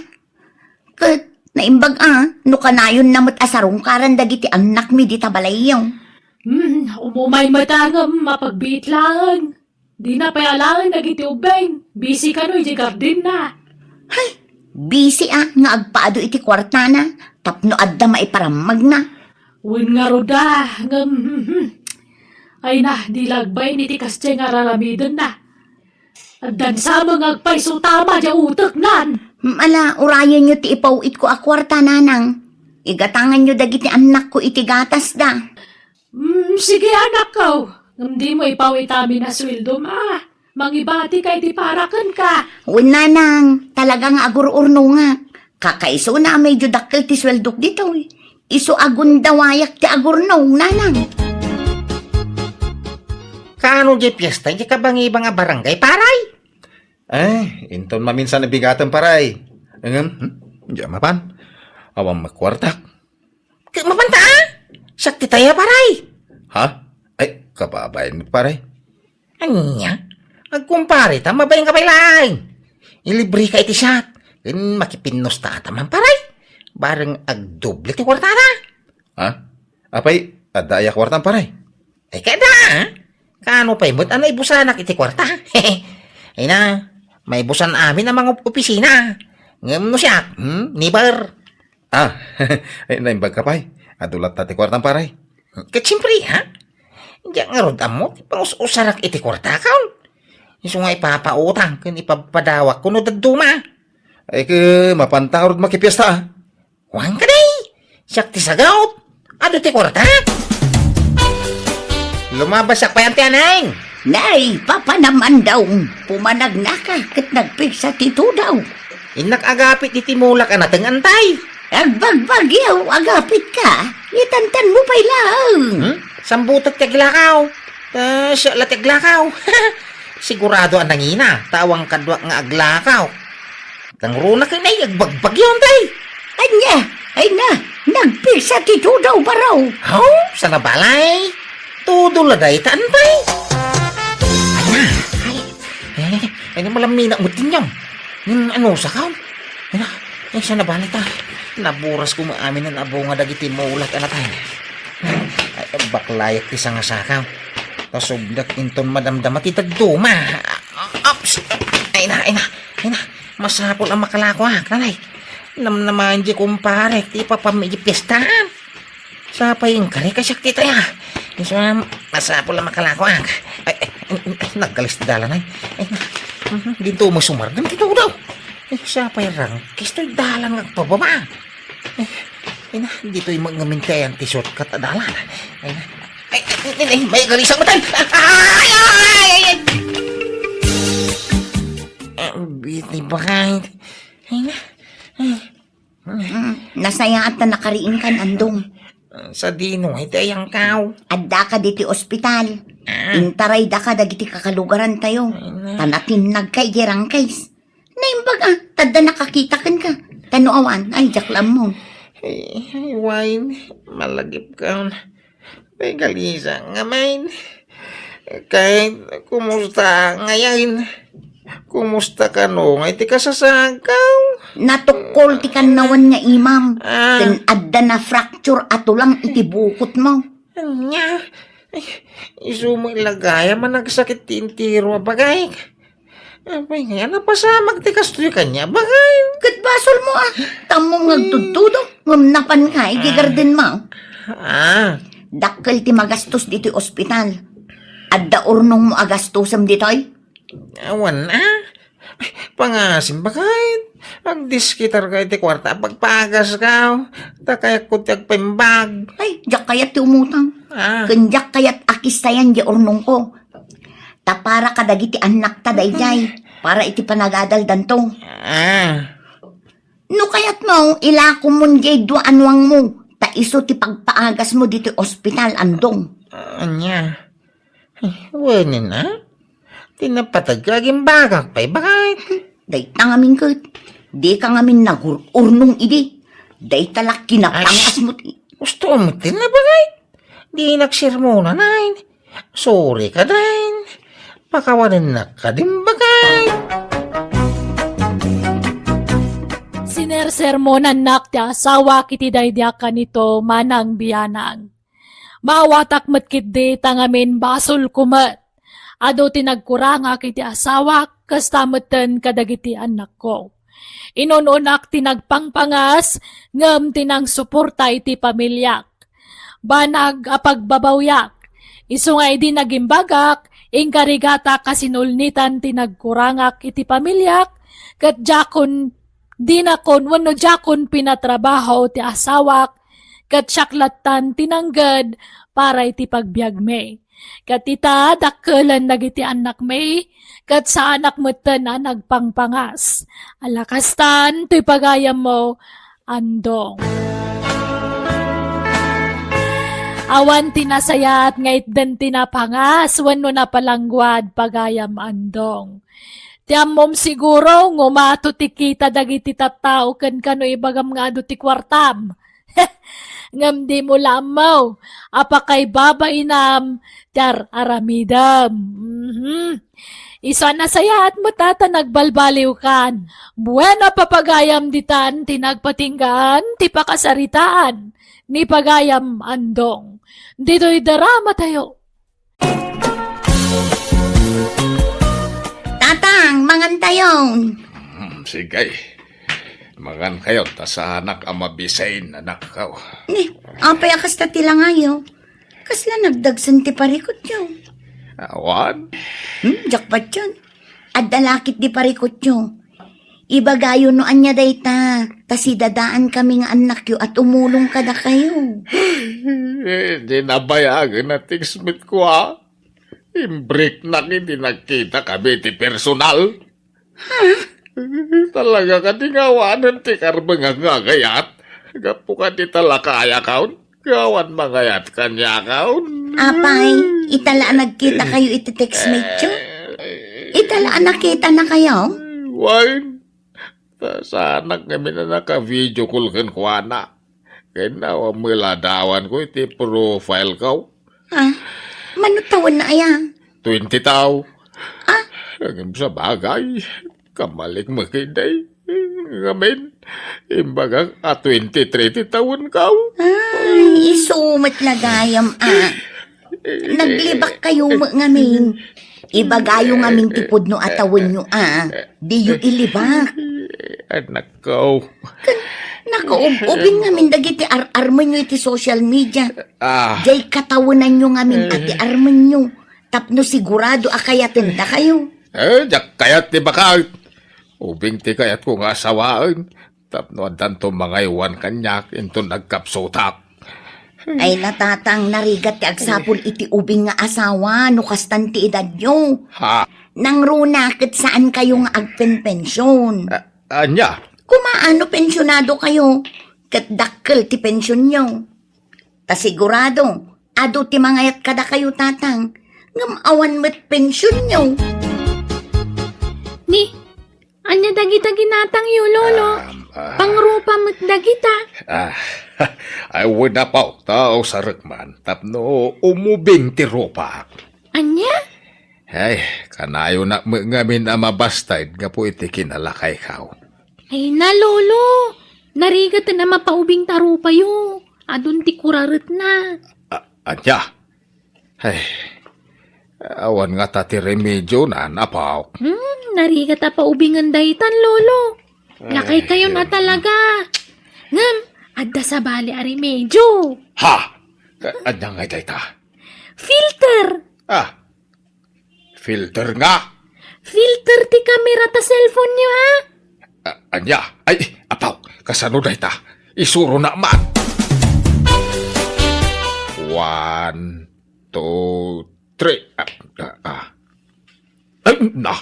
Ket naimbag a, no kanayonna met a sarungkaran dagiti annakmi dita balayyo. Hmm, umumay met a ngem mapagbiit laeng. Dina pay alaen dagiti ubbing. Busy kano iti gardenna. Hay, busy a nga agpaadu iti kuartana tapno adda maiparammagna. Wen ngarud a, ngem, hmm, hmm. Ay na, di la agbain iti kasdiay nga raramidenna. Addan sa met nga agpayso tama diay uteknan. Ala, urayenyo ti ipaw-itko a kuarta, nanang. Igatanganyo dagiti annakko iti gatasda. Hmm, sige, anakko. Ngem dimo ipaw-it amin a sueldom a. Mangibatika iti para kenka. Wen, nanang, talaga nga agur-urnongak. Kakaisuna a medyo dakkel ti sueldok ditoy. Isu a gundawayak ti agurnong, nanang. Kaano diay fiesta diay kabangibang a barangay, paray? Eh, inton maminsan a bigatem, paray. Ngem, hmm? Diay mapan. Awan met kuartak. Ket mapanta, a? Siak ti taya, paray. Ha? Ay, kababain, paray. Ania? Agkumpare ta, mabain ka pay laeng. Ilibre ka iti siak. Ken makipinnusta ta man, paray. Bareng agdoble ti kuartada. Ha? Apay, adda aya kuartam, paray? Ay, kada, a? Kaano pay met a naibusanak iti kuarta? Ay na, maibusan amin a mangopisina. Ngem no siak, hmm, never. Ah, ay, naimbag ka pay. Adu latta ti kuartam, paray. Ket siempre, ha? Diak ngarud ammo ti pangus-usarak iti kuartakon. Isu nga ipapautang ken ipapadawak kuno dadduma. Ay, ke, mapanta ngarud makipiesta, a. Kuan kadi? Siak ti sagut. Adu ti kuarta? Lumabas siak pay, anti aneng. Nay, papanam, Andong. Pumanagnaka ket nagpigsa ti tudaw. Innak agapit iti mulak a nateng, antay. Agbagbagyo, agapit ka. Itantan mo pay laeng. Hmm? Sambutek ti aglakaw. Ta siak la ti aglakaw. Sigurado a nangina, ta awan kaduak nga aglakaw. Nangruna ken ay agbagbagyo, antay. Ania, ay na, nagpigsa ti tudaw, baro. Haw, sanabalay. Tudo la dayta, antay. Ay, malamina mo tinyong. Nin ano sa kaon? Ay, na, ay, siya na ba nita? Naburas ko maamin ang abunga dagiti mulat, anak ay. Ay, baklayak ti sangasakaw. Kasubdak inton madamdama ti dadduma. Ops! Ay na, ay na, ay na. Masapul ang makalakuak, nanay. Namnaman di kumpare, ti papamili piestaan. Sapay inkari ka siak ti taya. Isu nga masapul a makalakuak. Ay, ay, ay, ay, nagkalis ti dalan, ay. Ay, mhm, dinto mo sumardeng ti tudaw. Ay, sapay rangkis to'y dalan nga agpababa. Ay, ay na, dito'y mangamintayan ti shortcut a dalan. Ay na. Ay, ay, ay, ay, may kalisang matan. Ay, ay, ay, ay, ay. Ah, bitay bakay. Ay na. Ay. Mm, nasayaat ta nakariingkan, Andong. Sadino iti ayangkaw? Addaka diti ospital. Ah. Intaraydaka dagiti kakalugarantayo. Ay, na. Ta natinnagka idiay rangkis. Naimbag a, tadda nakakita kenka. Ta no awan, ay, diak la ammo. Ay, ay, Wine, malagipka. Tay Galisa, ngamin. Kay, kumusta ngamin? Kumusta kano nga iti kasasagkaw? Natukkol ti kannawan nga imam. Ah. Ken adda na-fracture a tulang iti bukotmo. Ania? Ay, isu met la gayam a nagsakit ti entero a bagayk. Apay nga, napasamak ti kastoy kaniak, bagay. Ket basolmo a, ta ammom nga agtudtudo, ngem napanka iti gardenmo. Ah. Dakkel ti magastos ditoy ospital. Adda urnongmo a gastosem ditoy? Awan a. Ay, pangasim, bagay. Agdiskitarka iti kuarta a pagpagaskaw. Ta kayatko ti agpaimbag. Ay, diak kayat ti umutang. Ah. Ken diak kayat a kistayan diay urnongko. Ta para kadagiti annakta daydiay, para iti panagadaldanto. Ah. No kayatmo, ilakomon diay dua a nuangmo, ta isu ti pagpaagasmo ditoy ospital, Andong. Ania? Ay, wen a? Ti napateg ka, agimbagak pay, bagay. Dayta ngamin ket, dika ngamin nagur-urnong idi. Dayta la kinapangasmo ti. Gusto mo ti na, bagay? Dinak sermonan, ay. Sorry ka, Dain. Pakawanennak ka din, bagay. Sinersermonannak ti asawak iti daydi a kanito, manang bianang. Maawatak met ketdi ta ngamin basolko met. Adu ti nagkurangak iti asawak, kasta metten kadagiti annakko. Inun-unak ti nagpangpangas, ngem ti nangsuporta iti pamiliak. Banag a pagbabawyak. Isu nga idi nagimbagak, inkarigatak a sinulnitan ti nagkurangak iti pamiliak, ket diakon, dinakon wenno diakon pinatrabaho ti asawak, ket siak lattan ti nangged para iti pagbiagmi. Ket ita, dakkelen dagiti annakmi, ket saanak metten a nagpangpangas. Ala kastan toy pagayammo, Andong. Awan ti nasayaat nga itden ti napangas wenno napalangguad, pagayam Andong. Ti ammom siguro nga umato ti kita dagiti tattao ken kano ibagam nga adu ti kuartam. Ngem dimo la ammo a pakaibabainam ti ar-aramidem. Mhm. Isu a nasayaat met a ta nagbalbaliwkan. Buena papagayam ditan ti nagpatinggaan ti pakasaritaan ni pagayam Andong. Ditoy dramatayo. Tatang, mangantayon. Hmm, sige. Mangankayon, ta saanak a mabisin, anakko. Ni, apay a kasta ti langayo? Kasla nagdagsen ti parikutyo? Awan. Hmm, jackpot yun. Adda lakit di parikutyo. Ibagayo no ania dayta, ta sidadaan kami nga annakyo a tumulong kadakayo. Eh, di nabayagen a text met ko, ah. Imbriknak idi nagkita kami ti personal. Ha? Talaga kadi nga awanen ti karbeng a ngagayat? Gapu kadi ta lakayakon? Nga awan mangayat kaniakon? Apay, ita la a nagkita kayo iti text mate yo? Ita la a nakita na kayo? Wen, ta saanak ngamin a naka-video call kenkuana. Ken awan met la adawan ko iti profile ko. Ah, mano tawen na aya? Twenty taw. Ah, Ngem sabagay, kamalik met ketdi. Ngamin, imbagak a twenty-three ti tawenko. Ay, isu met la gayam, a. Naglibakkayo met ngamin. Ibagayo ngamin ti pudno a tawenyo, a. Diyo ilibak. Anakko. Ken, nakaub-ubing ngamin dagiti ar-armenyo iti social media. Ah. Diay katawenanyo ngamin a ti armenyo. Tapno sigurado a kayaten dakayo. Eh, diak kayat ti baket. Ubing ti kayatko nga asawaen. Tapno addanto mangaywan kaniak inton nagkapsutak. Ay, natatang, narigat ti agsapul iti ubing nga asawa no kastan ti edadyo. Ha? Nangruna ket saankayo nga agpenpension. A-, ania? Kumaano pensionado kayo, ket dakkel ti pensionyo. Ta sigurado, adu ti mangayat kadakayo, tatang, ngem awan met pensionyo. Ni, ania dagita ginatangyo, Lolo? Ah, ah. Pangrupa met dagita. Ah, ay, wen, Apo, ta usarek man, tapno umubing ti rupak. Ania? Ay, kanayonak met ngamin a mabasted gapu iti kinalakayko. Ay na, Lolo. Narigaten a mapaubing ta rupayo. Adun ti kuraretna. A-, ania? Ay, awan ngata ti remedyona, Apo. Hmm, narigat a paubingen daytan, Lolo. Lakaykayon a talaga. Ngem, adda sabali a remedio. Ha? Ka-, ania ngay dayta? Filter. Ah, filter nga? Filter ti kamera ta cellphone-yo, ha? A-, ania? Ay, Apo, kasano dayta? Isuronak man. One, two, three. Ah, ah, ah. Ay, na.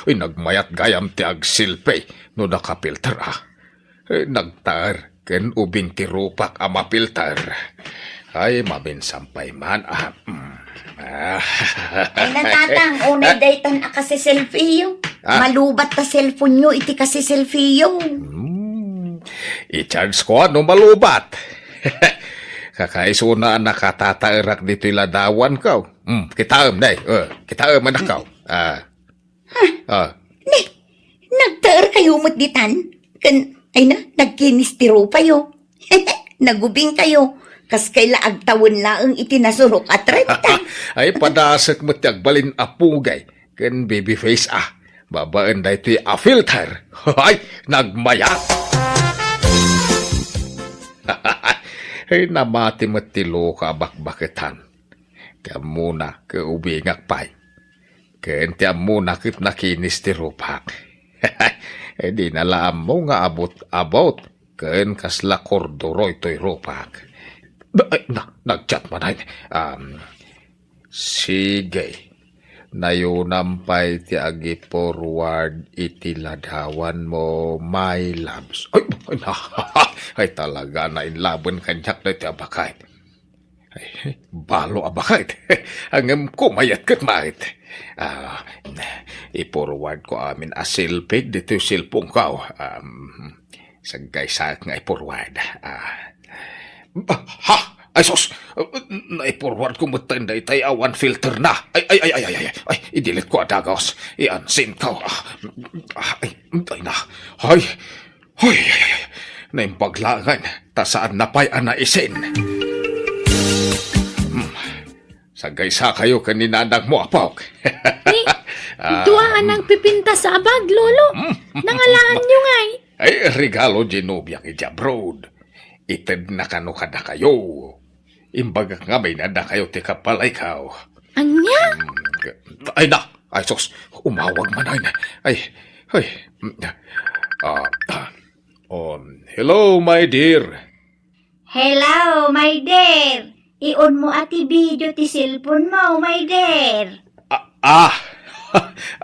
Uy, nagmayat gayam ti agselfie no nakafilter, ah. Eh, nagtaer ken ubing ti rupak a mafilter. Ay, maminsan pay man, ah. Mm. Ah. Ay, natatang, unay daytan a kasiselfie-yo. Ah. Malubat ta cellphone-yo iti kasiselfie-yo. Hmm. I-charge ko no malubat. Kakaisuna a nakatataerak ditoy ladawanko. Hmm, kitaem, nay. Eh, kitaem, anakko. Ah. Ah. Ne, nagtaerkayo met ditan? Ken, ay na, nagkinis ti rupayo. Nagubingkayo. Kaskay la agtawen laeng iti nasurok a trenta. Ay, padasek met ti agbalin a pugay ken baby face, ah. Babaen daytoy a filter. Ay, nagmayat. Ay, namati met ti loka a bakbaketan. Ti ammona, ket ubingak pay. Ken ti ammona ket nakinis ti rupak. Eh, dina la ammo nga abot-abot ken kasla korduroy toy rupak. Ay, na, nag-chat man ay. Um, sige. Nayonam pay ti agi-forward iti ladawanmo, my loves. Ay, ay, na, ay, talaga, nainlaben kaniak daytoy a baket. Ay, balo a baket. Ngem kumayat ket met. Ah, i-forward ko amin a selfie ditoy cellphone-ko. Um, sagaysaek nga i-forward. Ah. Ha? Ay, sus! Nai-forward ko met daytay a awan filter na. Ay, ay, ay, ay, ay, ay. Ay, i-delete ko a dagus. I-unsend ko. Ah, ay, ay na. Ay, Hoy, ay, ay, ay. Naimbag laengen, ta saanna pay a naisin. Hmm. Sagaysakayo ken ni nanangmo, apok. Ni, ah, dua a nagpipintas a bag, Lolo. Hmm. Nangalaanyo ngay? Ay, regalo ti nobiak iti abroad. Itedna kano kadakayo. Imbagak ngamin a dakayo ti kapalayko. Ania? Mm, ay na! Ay, sus! Umawag man ay na. Ay, ay. Ah, ah. Um, hello, my dear. Hello, my dear. I-on mo a ti video ti cellphone mo, my dear. Ah, ah.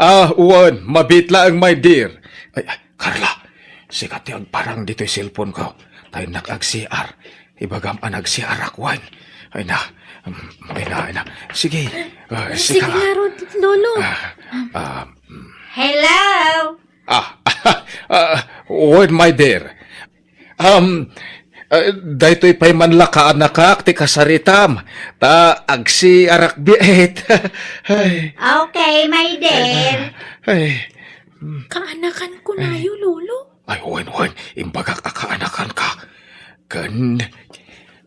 Ah, wen, mabiit laeng, my dear. Ay, ah, Carla, sika ti agparang ditoy cellphone ko. Ta innak ag-C R. Ibagam a nag-C R ak wen. Ay na. Mm, ay na, ay na. Sige. Ah, Sige sika. Nga, Rod-, Lolo. Ah, ah, mm. Hello? Ah, ah, wen, my dear. Um, Eh, daytoy pay man la kaanakak ti kasaritam, ta agsiarak biit. Ay. Okay, my dear. Ay. Kaanakan ko nayo, Lolo. Ay, wen, wen, imbagak a kaanakan ka. Ken,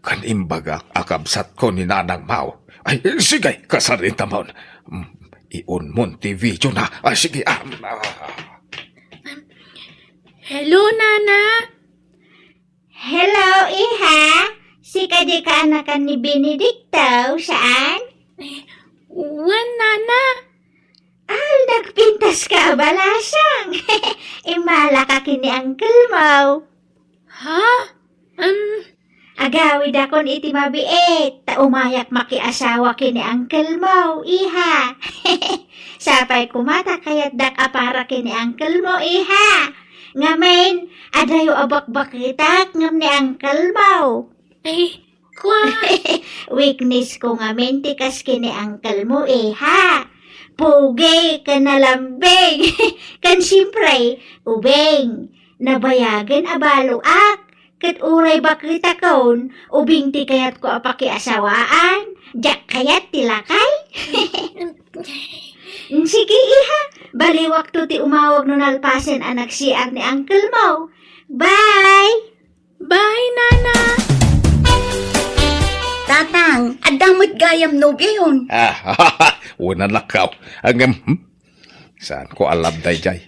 ken imbagak a kabsat ko ni Nanang Mao. Ay, sige, kasaritamon. Mm, i-on mon ti video na. Ay, sige, ah, ah. Hello, Nana. Hello, iha. Sika di kaanakan ni Benedicto, saan? Eh, wen, Nana. Ay, nagpintas ka a balasang. Immala ka ken ni uncle mo. Ha? Um, agawidakon iti mabiit, ta umayak makiasawa ken ni uncle mo, iha. Sapay koma ta kayatdak a para ken ni uncle mo, iha. Ngamin, adayo a bakbaketak ngem ni uncle mo. Ay, kwa. Weakness ko ngamin ti kas ken ni uncle mo, iha. Pugi, ken nalambing. Ken siyempre, ubing. Nabayagen a baloak. Ket uray baketakon, ubing ti kayatko a pakiasawaan. Diak kayat ti lakay. Sige, iha. Baliwakto ti umawag no nalpasen a nagsiar ni uncle mo. Bye! Bye, Nana! Tatang, adda met gayam nobiayon. Ah, wen, anak ko. Ngem, hmm? Saan ko alam daydiay?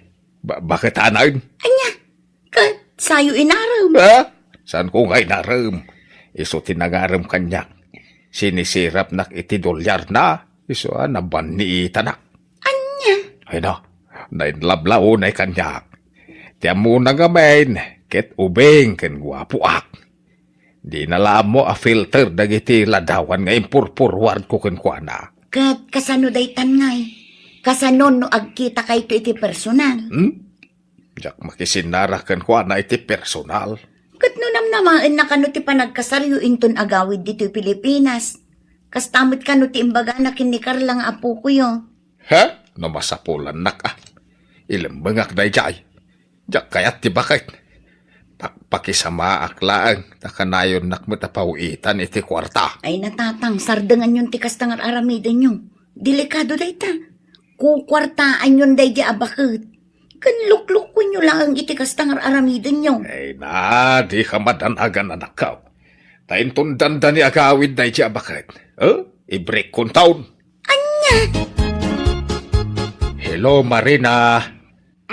Ba-, baket anaen? Ania? Ket sayo inarem. Ha? Saan ko nga inarem? Isu ti nangarem kaniak. Sinisirapnak iti dolyarna. Isu a nabanniitanak. Ania? Ay na, nainlabla unay kaniak. Ti ammona ngamin, ket ubing ken guapoak. Dina la ammo a filter dagiti ladawan nga impurpurwardko kenkuana. Ket kasano daytan ngay? Kasano no agkitakayto iti personal? Hmm? Diak makisinnara kenkuana iti personal. Ket no namnamaenna kano ti panagkasaryo inton agawid ditoy Pilipinas, kasta met kano ti imbagana ken ni Carla nga apokoyo? He? No masapulannak a. Ilembengak daydiay. Diak kayat ti baket. Pakpakisamaak laeng ta kanayonnak met a pawitan iti kuarta. Ay, natatang, sardenganyon ti kasta nga ar-aramidenyo. Delikado dayta. Kukuartaanyon daydi a baket. Ken luklukuenyo laeng iti kasta nga ar-aramidenyo. Ay na, dika madanagan, anakko. Ta inton dandani agawid daydi a baket. Eh? Ibreakon taon. Ania? Hello, Marina.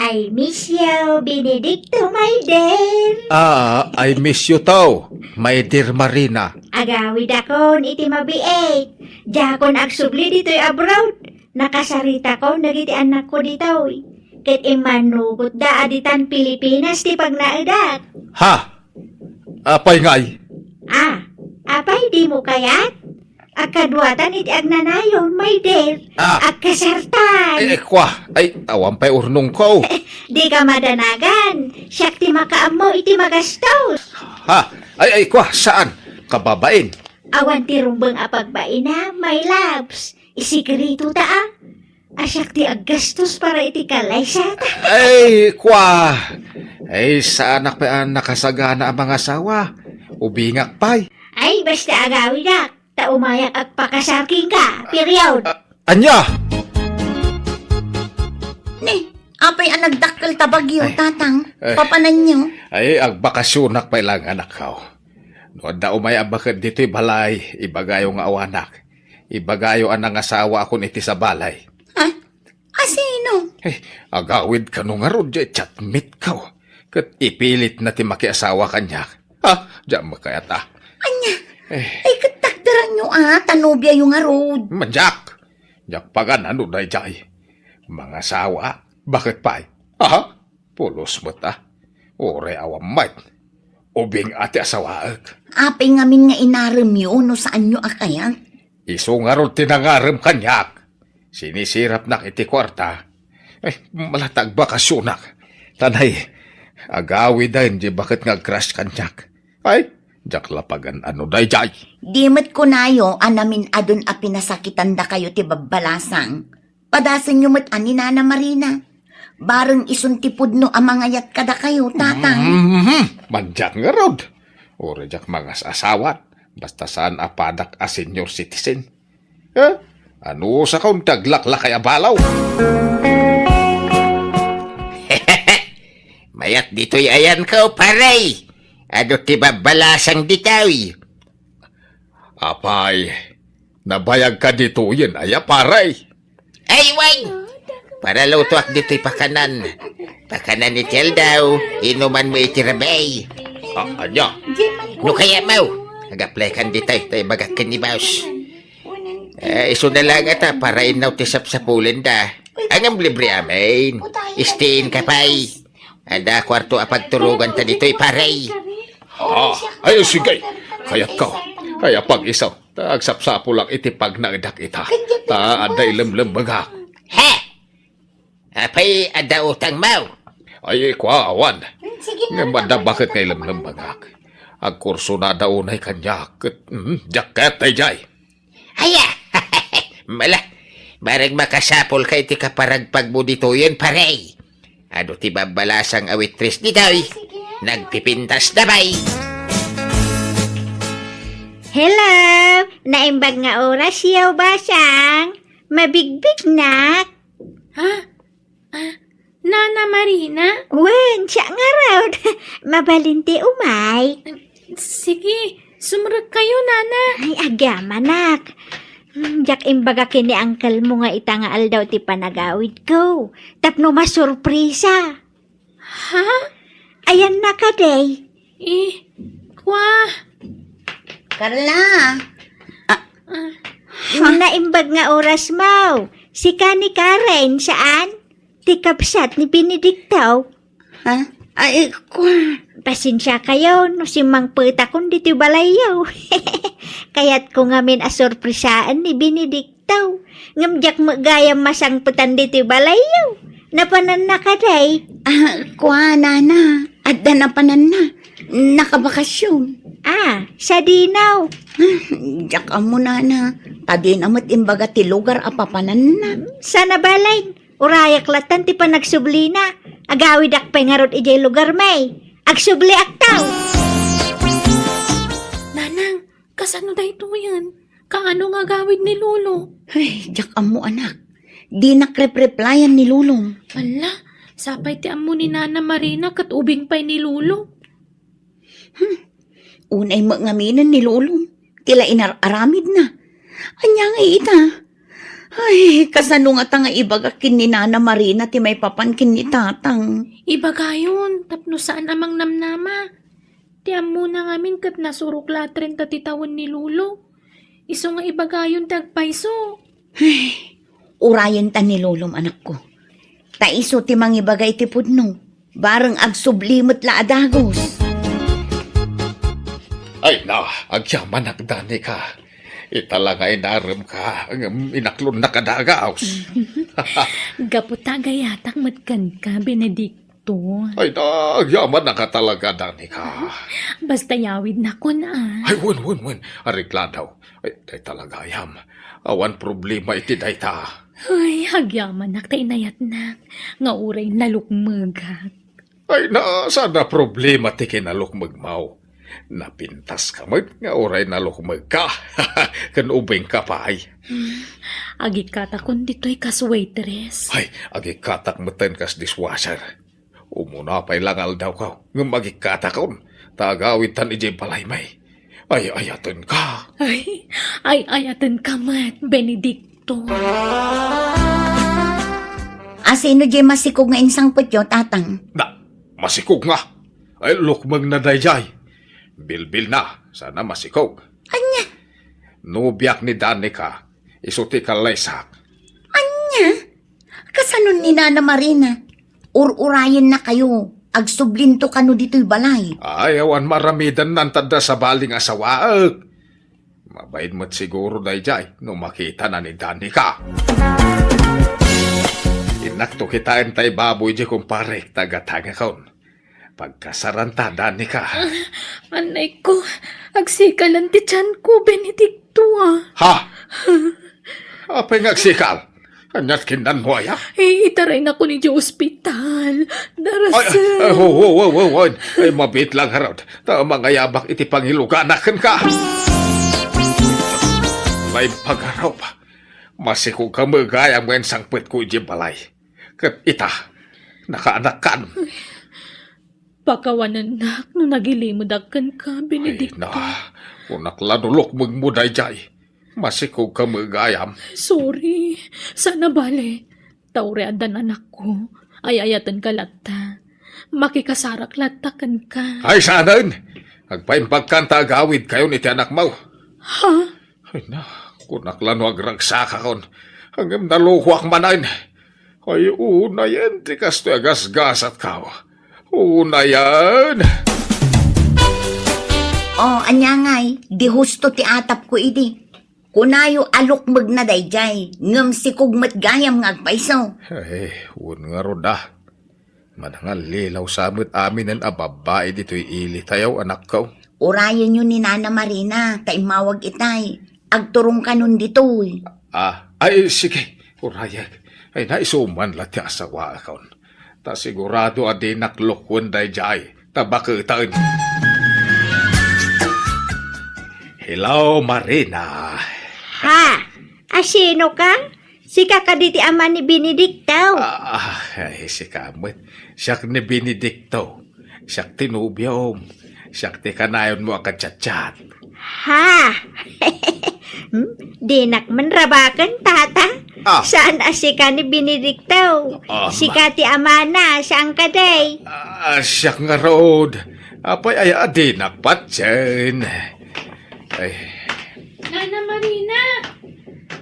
I miss you, Benedicto, my dear. Ah, I miss you too, my dear Marina. Agawidakon iti mabiit. Diakon agsubli ditoy abroad. Nakasaritakon dagiti annakko ditoy. Ket immannogotda a ditan Pilipinas ti pagnaedak. Ha? Apay ngay? Ah, apay dimo kayat? Agkaduatan iti agnanayon, my dear. Ah. Agkasartan. Ay, ay, kwa. Ay, awan pay urnongko. Dika madanagan. Siak ti makaammo iti magastos. Ha? Ay, ay, kwa. Saan? Kababain. Awan ti rumbeng a pagbaina, my loves. Isikreto ta, ah. A siak ti aggastos para iti kalaysa. Ay, kwa! Ay, saanak pay a nakasagana a mangasawa. Ubingak pay. Ay, basta agawidak, ta umayak agpakasar kenka. Period. A-, ania? Ni, apay a nagdakkel ta bagyo, Ay. Tatang? Ay. Papananyo? Ay, agbakasionak pay lang, anakko. No adda umay a baket ditoy balay, ibagayo nga awanak. Ibagayo a nangasawaakon iti sabali. Ha? Asino? Eh, agawid kano ngarud, diay chatmate ko. Ket ipilitna ti makiasawa kaniak. Ha? Diak makayat a. Ania? Eh. Ay, ket takderanyo a, ta nobiayo ngarud. Diak. Diak pagan-ano daydiay. Mangasawa, baket pay? Aha? Pulos met a. Uray awan met. Ubing a ti asawaek. Apay ngamin nga inaremyo no saanyo a kayat? Isu ngarud ti nangarem kaniak. Sinisirapnak iti kuarta. Ay, malatagbakasionak. Tanay, agawiden di baket nga agcrush kaniak. Ay, diak la pagan-ano daydiay. Di met kunayo a namin-adun a pinasakitandakayo ti babbalasang. Padasenyo met a ni Nana Marina. Bareng isun ti pudno a mangayat kadakayo, Tatang. Mhm. Madiak ngarud. Uray diak mangas-asawan, basta saan a padak a senior citizen. Eh? Anusakon ti aglaklakay a balaw? Mayat ditoy ayanko, pare. Adu ti babbalasang ditoy. Apay, nabayagka ditoyen aya, pare? Ay, wen! Para lutoak ditoy pakanan. Pakanan iti aldaw, inumanmo iti rabii. Ah, ania? No kayatmo, ag-apply kan ditoy, ta ibagak ken ni boss. Eh, isu na lang ata para innaw ti sapsapulenda. Ngem libre amin. Stay in ka pay. Adda kuarto a pagturoganta ditoy, pare. Ah, ay, sige. Kayatko. Kaya pag-isu, ta agsapsapulak iti pagnaedak ita. Ta adda ilemlemmengak. He! Apay adda utangmo? Ay, kua, awan. Ngem adda baket nga ilemlemmengak. Agkursunada unay kaniak ket, mm, diak ket daydiay. Aya! Mala, bareng makasapulka iti kaparagpagmo ditoyen, pare. Adu ti babbalasang a waitress ditoy. Nagpipintas da pay. Hello! Naimbag nga oras yaw, basang. Mabigbignak. Ha? Ah, Nana Marina? Wen, siak ngarud. Mabalin ti umay. Sige, sumrekkayo, Nana. Ay, agyamanak. Hmm, diak imbaga ken ni uncle mo nga ita nga aldaw ti panagawidko. Tapno masurprisa. Ha? Ayanna kadi. Eh, kua. Carla. Ah, naimbag nga oras mo. Sika ni Karen, saan? Ti kabsat ni Benedicto. Ha? Ay, kua. Pasensiakayo no simmangpetakon ditoy balayyo. Kayatko ngamin a surprisaen ni Benedicto. Ngem diak met gayam masangpetan ditoy balayyo. Napananna kadi? Ah, kua, Nana. Adda napananna. Nakabakasyon. Ah, sadino? Ah, diak ammo, Nana. Ta dina met imbaga ti lugar a papananna. Sana balay. Urayak latan ti panagsublina. Agawidak pay ngarud idiay lugar, may. Agsubliakto. Nanang, kasano daytoyen? Kaano nga agawid ni Lolo? Ay, diak ammo, anak. Dinak repreplayan ni Lolom. Ala, sapay ti ammo ni Nana Marina ket ubing pay ni Lolo. Hmm. Unay met ngaminen ni Lolom ti la inar-aramidna. Ania nga ita? Ay, kasano ngata nga ibagak ken ni Nana Marina ti maipapan ken ni Tatang? Ibagayon, tapno saan a mangnamnama. Ti ammona ngamin ket nasurok latta ti tawen ni Lolo. Isu nga ibagayon ti agpayso. Ay, urayenta ni Lolom, anakko. Ta isu ti mangibaga iti pudno. Bareng agsubli met la a dagus. Ay na, agyamanak, Danica. Ita la nga inaremka, ngem inaklonnak a dagus. Gapu ta agayatak met kenka, Benedicto. Ay na, agyamanak a talaga, Danica. Basta yawidnakon, a. Ay, wen, wen, wen. Areglado. Ay, dayta la gayam. Awan problema iti dayta. Ay, agyamanak ta inayatnak nga uray nalukmegak. Ay, na, saan a problema ti kinalukmegmo. Napintaska met nga uray nalukmegka. Ken ubingka pay. Hmm, agikkatakon ditoy kas waitress. Ay, agikkatak metten kas dishwasher. Umuna pay la nga aldawko, ngem agikkatakon, ta agawidtan idiay balaymi. Ay-ayatenka. Ay, ay-ayatenka met, Benedicto. A, sino diay masikog nga insangpetyo, Tatang? Na, masikog nga. Ay, lukmengna daydiay. Bilbilna, saan a masikog. Ania? Nobiak ni Danica, isu ti kallaysak. Ania? Kasano ni Nana Marina? Ur-urayennakayo. Agsublinto kano ditoy balay. Ay, awan maaramidenna ta adda sabali nga asawaek. Mabain met siguro daydiay no makitana ni Danica. Innakto kitaen tay baboy diay kumparek ta gatangakon. Pagkasaranta, Danica. Ah, anay ko, agsikalan ti tiyanko, Benedicto, a. Ha? Apay nga agsikal? Aniat kinnanmo aya? Eh, itaraynakon idiay ospital. Ay, ay, ay, Darasem. Ho, ho, ho, ho, ho. Ay, mabiit lang, ngarud. Ta mangayabak iti pangiluganak kenka. Naimbag ngarud. Masikog ka met gayam nga insangpetko idiay balay. Ket ita, nakaanakkan. Pakawanennak no nagilimedak kenka, Benedicto. Ay, na, kunak la no lukmegmo daydiay. Masikog ka met gayam. Sorry. Saan a bale. Ta uray addan anakko, ay-ayatenka latta. Makikasarak latta kenka. Ay, saanen! Agpaimbagkan ta agawidkayon iti anakmo. Ha? Ay na, kunak la no agragsakakon. Ngem nalukoak manen. Ay, unayen ti kastoy a gasgasatko. Unayen! O, ania ngay, di husto ti atapko idi. Kunayo a lukmegna daydiay, ngem sikog met gayam nga agpayso. Ay, wen ngarud a. Manangallilaw sa met aminen a babbai ditoy ilitayo, anakko. Urayenyo ni Nana Marina, ta immawag itay. Agturongkanon ditoy. Ah, ay, sige, urayek. Ay, naisuman la ti asawaakon. Ta sigurado a dinak lukwen daydiay, ta baketen. Hello, Marina. Ha? Asino ka? Sika kadi ti ama ni Benedicto? Ah, ay, sika met. Siak ni Benedicto. Siak ti nobiom. Siak ti kanayonmo a kachatchat. Ha? Hmm? Dinak man rabaken, tata. Ah. Saan a sika ni Benedicto? Ah, ma- Sika ti amana, saan kadi? Ah, siak ngarud. Apay aya a dinak patien. Ay. Nana Marina,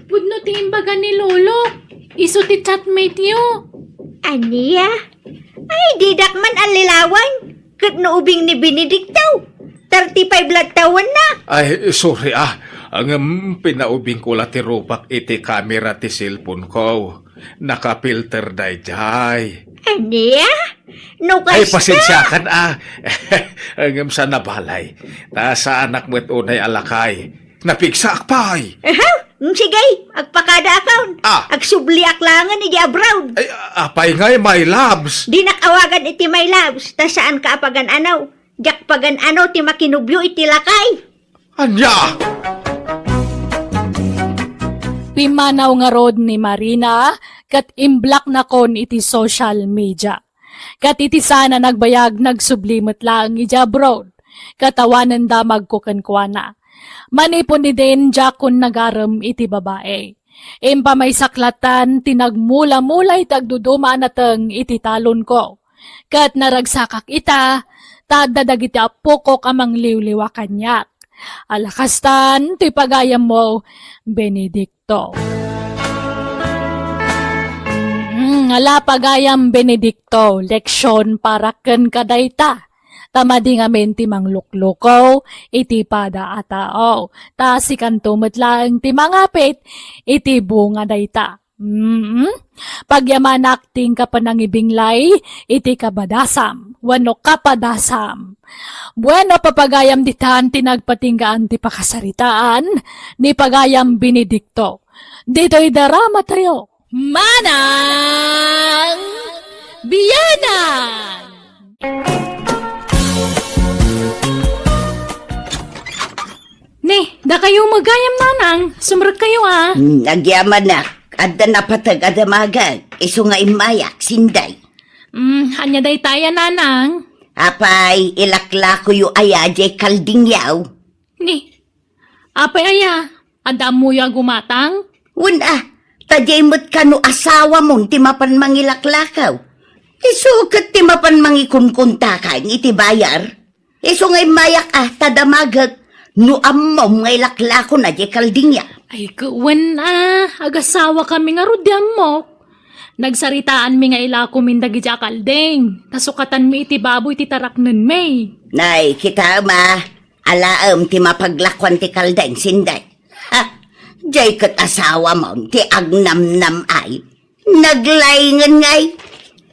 pudno ti imbaga ni Lolo. Isu ti chatmate-yo. Ania? Ay, didak man allilawan. Ket no ubing ni Benedicto, thirty-five la tawenna. Ay, sorry, ah. Ngem pinaubingko la ti rupak iti kamera ti cellphone-ko. Nakafilter daydiay. Ania? No kasta? Ay, pasensiakan, ah. Ngem saan a bale. Ta saanak met unay a lakay. Napigsaak pay. Aha, mm, sige, agpakadaakon. Ah. Agsubliak laengen iti abroad. Ay, apay ngay, my loves? Dinak awagan iti my loves, ta saanka a pagan-ano. Diak pagan-ano ti makinubio iti lakay. Ania? Pimmanaw ngarud ni Marina ket imblocknakon iti social media. Ket iti saan a nagbayag, nagsubli met laeng idiay abroad. Ket awanen damagko kenkuana. Manipud idin, diakon nagarem iti babai. Impamaysak lattan ti nagmula-mula iti agduduma a nateng iti talonko. Ket naragsakak ita, ta adda dagiti appokok a mangliwliwa kaniak. Ala kastan, toy pagayammo, Benedicto. Mm, ala pagayam, Benedicto, leksion para kenka dayta. Ta madi ngamin ti mangluklukaw iti pada a tao. Ta sikanto met laeng ti mangapit iti bunga dayta. Mm. Pagyamanak ti inka panangibinglay iti kabadasam wenno kapadasam. Bueno, papagayam ditan ti nagpatinggaan ti pakasaritaan ni pagayam Benedicto. Ditoy drama tayo. Manang Biyanan! Ni, dakayo met gayam, nanang. Sumrekkayo, a. Hmm, agyamanak. Adda napateg a damagek. Isu nga immayak, sinday. Hmm, ania dayta aya, nanang? Apay, ilaklakoyo aya diay kaldingyaw? Ni, apay aya? Adda ammoyo a gumatang? Wen a, ta diay met kano asawamon ti mapan mangilaklakaw. Isu ket ti mapan mangikunkuntakan iti bayar. Isu nga immayak a, ta damagek no ammom nga ilaklakona diay kaldingyaw. Ay, ket wen a, agasawakami ngarud, di ammok. Nagsaritaanmi nga ilakomin dagiti a kalding, ta sukatanmi iti baboy ti taraknenmi. Nay, kitaem a, alaem ti mapaglakuan ti kalding, sinday. Ha? Diay ket asawamon ti agnamnam ay. Naglaingen ngay.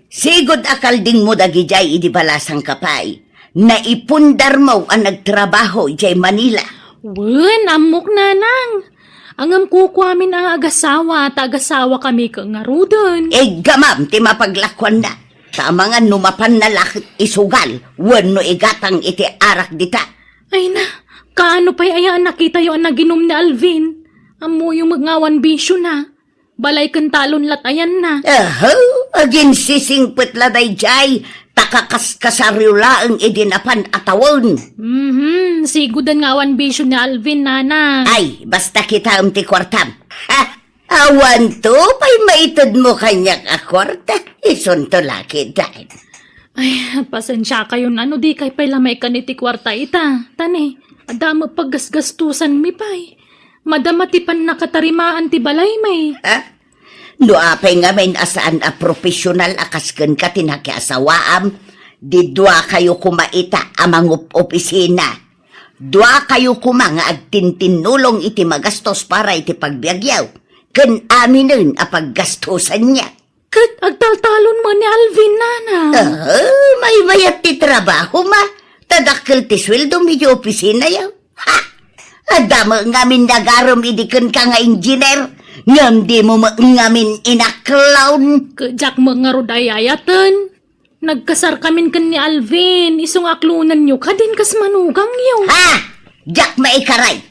Sigud a kaldingmo dagidiay idi balasangka pay. Naipundarmo a nagtrabaho idiay Manila. Wen, ammok, nanang. Ngem kukuamin a agasawa, ta agasawakami ket ngaruden. Iggamam ti mapaglakuanna. Ta amangan no mapanna la ket isugal wenno igatang iti arak dita. Ay na, kaano pay aya a nakitayo a naginum ni Alvin? Ammoyo met nga awan bisiona. Balay ken talon lat ayanna. Aha, aginsisingpet la daydiay, ta kakaskasaryo laeng idi napan a tawen. Mhm, sigudan nga awan bisio ni Alvin, nanang. Ay, basta kitaem ti kuartam. Ha? Awanto pay maitedmo kaniak a kuarta, isunto la ketdin. Ay, pasensiakayon a no dikay pay la maikkan iti kuarta ita. Ta ne, adda met paggasgastosanmi pay. Madama ti pannakatarimaan ti balaymi. Ha? No apay ngamin a saan a profesional a kas kenka ti nakiasawaam, di duakayo koma ita a mangup-opisina. Duakayo koma nga agtintinnulong iti magastos para iti pagbiagyo, ken aminen a paggastosanyo. Ket agtaltalon met ni Alvin, nanang. Ah, maymayat ti trabahom a. Ta dakkel ti sueldom iti opisinayo. Ha! Adda met ngamin nagarem idi kenka nga engineer, ngem dimo met ngamin inaklon. Ket diak met ngarud ay-ayaten. Nagkasarkamin ken ni Alvin, isu nga aklonenyo kadin kas manugangyo. Ha! Diak maikaray.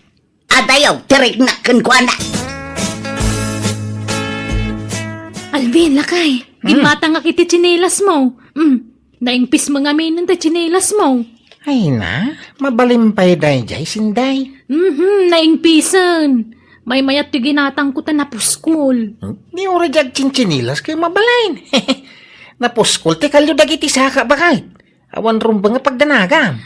Adayo ti riknak kenkuana. Alvin, lakay, Hmm. ginmatangak iti tsinelasmo. Hmm, naingpis met ngamin ti tsinelasmo. Ay na, mabalin pay daydiay, Sinday. Mhm, naingpisen. Maymayat ti ginatangko ta napuskol. Hmm? Ni ura diak tsintsinilas ket mabalin. Napuskol ti kalio dagiti saka, baket. Awan rumbeng a pagdanagam.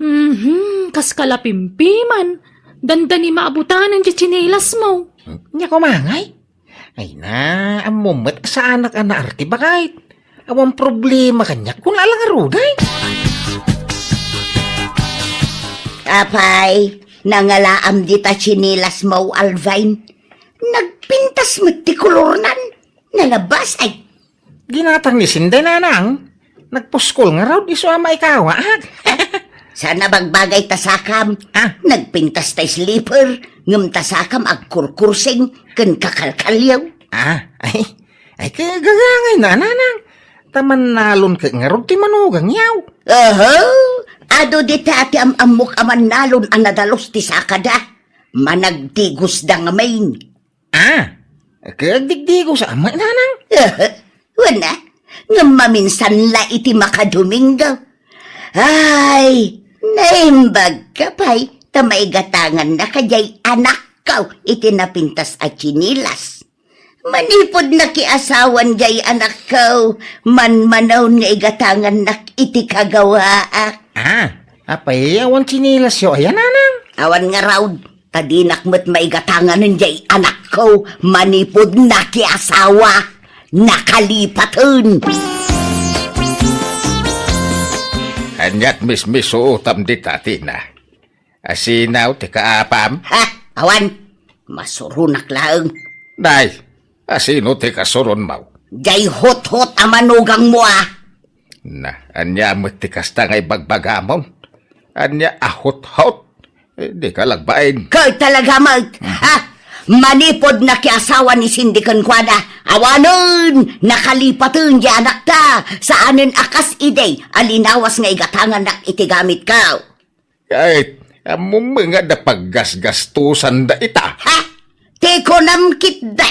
Mhm, kas kalapimpiman. Dandani maabutanen ti tsinelasmo. Nya kumangay? Ay na, ammom met a saanak a naarte, baket. Awan problema kaniak, kuna la ngaruden. Apay, nangalaam dita tsinelasmo, Alvin. Nagpintas met ti kolornan. Nalabas, ay. Ginatang ni Sinday, nanang. Nagpuskol ngarud, isu a maikawaak. Saan a bagbagay ta sakam. Ah. Nagpintas ta slipper, ngem ta sakam agkurkursing ken kakalkalyo. Ah, ay. Ay, kagagangay na, nanang. Ta mannalon ket ngarud ti manugangyo. Oho, adu dita ti am-ammok a mannalon a nadalus ti sakada. Managdigosda ngamin. Ah, agdigdigos a met, nanang? Wen a, ngem maminsan la iti makadomingo. Ay, naimbagka pay ta maigatangannaka diay anakko iti napintas a tsinelas. Manipud nakiasawan diay anakko, manmanaw nga igatangannak iti kagawaak. Ah, apay, awan tsinelasyo aya, nanang? Awan ngarud. Ta dinak met maigatanganen diay anakko manipud nakiasawa, nakalipaten. Aniat mismisuotam dita, Tina? Asino ti kaapam? Ha? Awan. Masuronak laeng. Nay, asino ti kasuronmo? Diay hothot a manugangmo, a. Na, ania met ti kasta nga ibagbagamon? Ania a hothot? Eh, dika lagbain. Ket talaga met, ha? Manipud nakiasawa ni Cindy kenkuana, awanen, nakalipaten diay anakta, saanen a kas idi a linawas nga igatangannak iti gamitko. Ket, ammom nga adda paggasgastosan dayta. Ha? Ti kunam ketdi,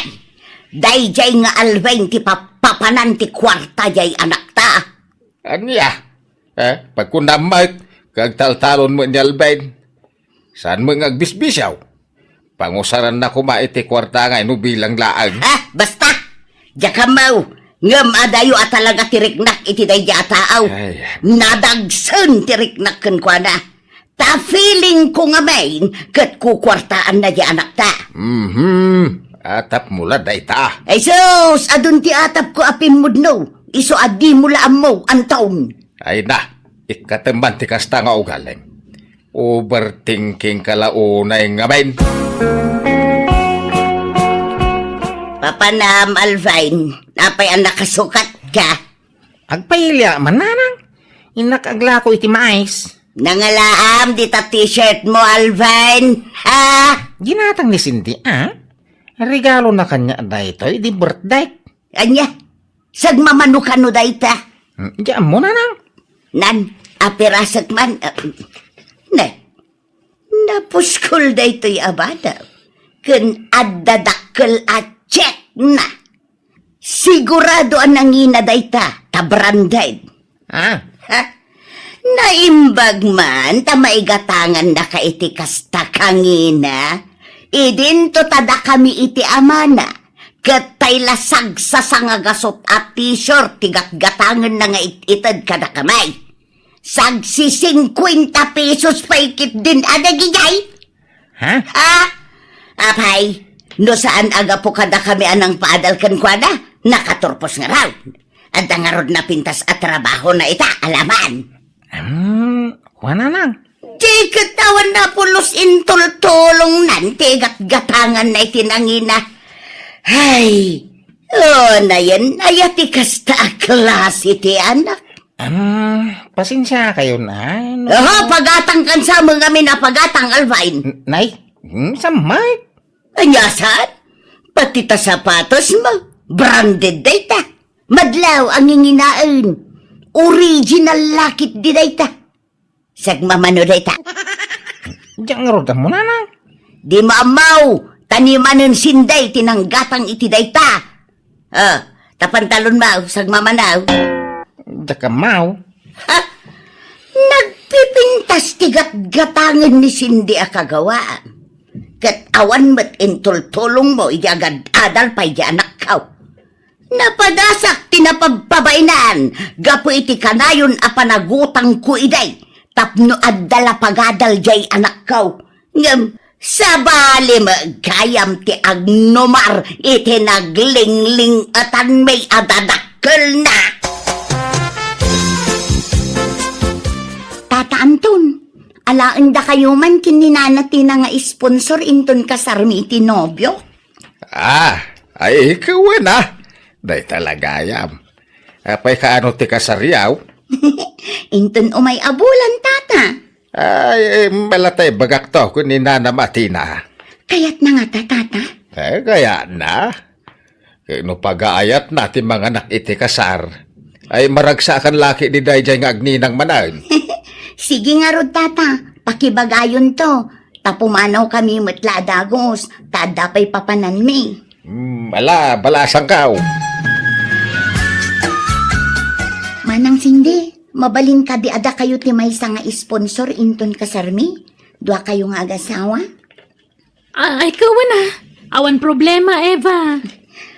daydiay nga Alvin ti papapanan ti kuarta diay anakta. Ania? Eh, pagkunam met, kagtaltalon met ni Alvin. Saan met nga agbisbisiaw? Pangusaranna koma iti kuarta nga inubilang laeng. Ha? Basta! Diak ammo! Ngem adayo a talaga ti riknak iti daydiay a tao. Ay. Nadagsen ti riknak kenkuana. Ta feeling ko ngamin ket kukuartaanna diay anakta. Mhm. Atapmo la dayta. Ay sus, adun ti atapko a pimmudno. Isu a dimo la ammo, Anton. Ay na, ikkatem man ti kasta nga ugalim. Overthinking ka la unay ngamin. Papanam, Alvin, apay a nakasukat ka? Agpailia man, nanang. Innak aglako iti mais. Nangalaam dita t-shirt mo, Alvin? Ha? Ginatang ni Cindy, a? Regalona kaniak daytoy idi birthday. Ania? Sagmamano kano dayta? Hmm, di ammo, nanang. Nan, apirasek man. Ah, ne, napuskol daytoy a bana. Ken adda dakkel a check na. Sigurado a nangina dayta, ta branded. Ah. Ha? Naimbag man ta maigatangannaka iti kasta kangina. Idinto ta dakami iti amana, ket tay la sagsasanga gasut a t-shirt ti gatgatangenna nga it-ited kadakami. Sagsisingkuenta pesos pay ketdin a dagijay. Ha? Ah, apay, no saan a gapu kadakami a nangpaadal kenkuana, nakaturpos ngarud. Adda ngarud napintas a trabahona ita, alaman. Hmm, kuana, nang. Di ket awan napulos intultulongnan ti gatgatanganna iti nangina. Ay, o, nayen aya ti kasta a klase ti anak. Ah, pasensiakayon, a, no? Aha, pagatang kan sa amin a pagatang, Alvin. N-, nay, hmm, sammay. Ania saan? Pati ta sapatos mo, branded dayta. Madlaw a nginginaen. Original la ketdi dayta. Sagmamano dayta. Diak ngarud ammo, nanang. Dimo ammo, ta ni manen Cindy ti nanggatang iti dayta. Ah, ta pantalon mo, sagmamano. Diak ammo. Ha? Nagpipintas ti gatgatangen ni Cindy a kagawaan. Ket awan met intultulong mo idi agad-adal pay di anakko. Napadasak ti napabpabainan gapu iti kanayon a panagutangko idi tapno adda la pagadal diay anakko. Ngem sabali met gayam ti agnumar iti naglingling-etanmi a dadakkelna. Tata Anton, alaendakayo man ken ni Nana Tina nga sponsor inton kasarmi iti nobio? Ah, ay, kuana. Dayta la gayam. Apay kaano ti kasaryo? Inton umay a bulan, tata. Ay, eh, malatay bagak to, kun ni Nana Matina. Kayatna ngata, tata? Eh, kayatna. Eh, no pagaayatna ti manganak iti kasar, ay maragsakan la ketdi daydiay nga agninang manen. Sige ngarud, tata. Pakibagayon to. Ta pumanawkami met la a dagus, ta adda pay papananmi. Hmm, ala, balasangko. Manang Cindy, mabalin kadi a dakayo ti maysa nga sponsor inton kasarmi? Duakayo nga agasawa? Ay, kuana. Awan problema, Eva.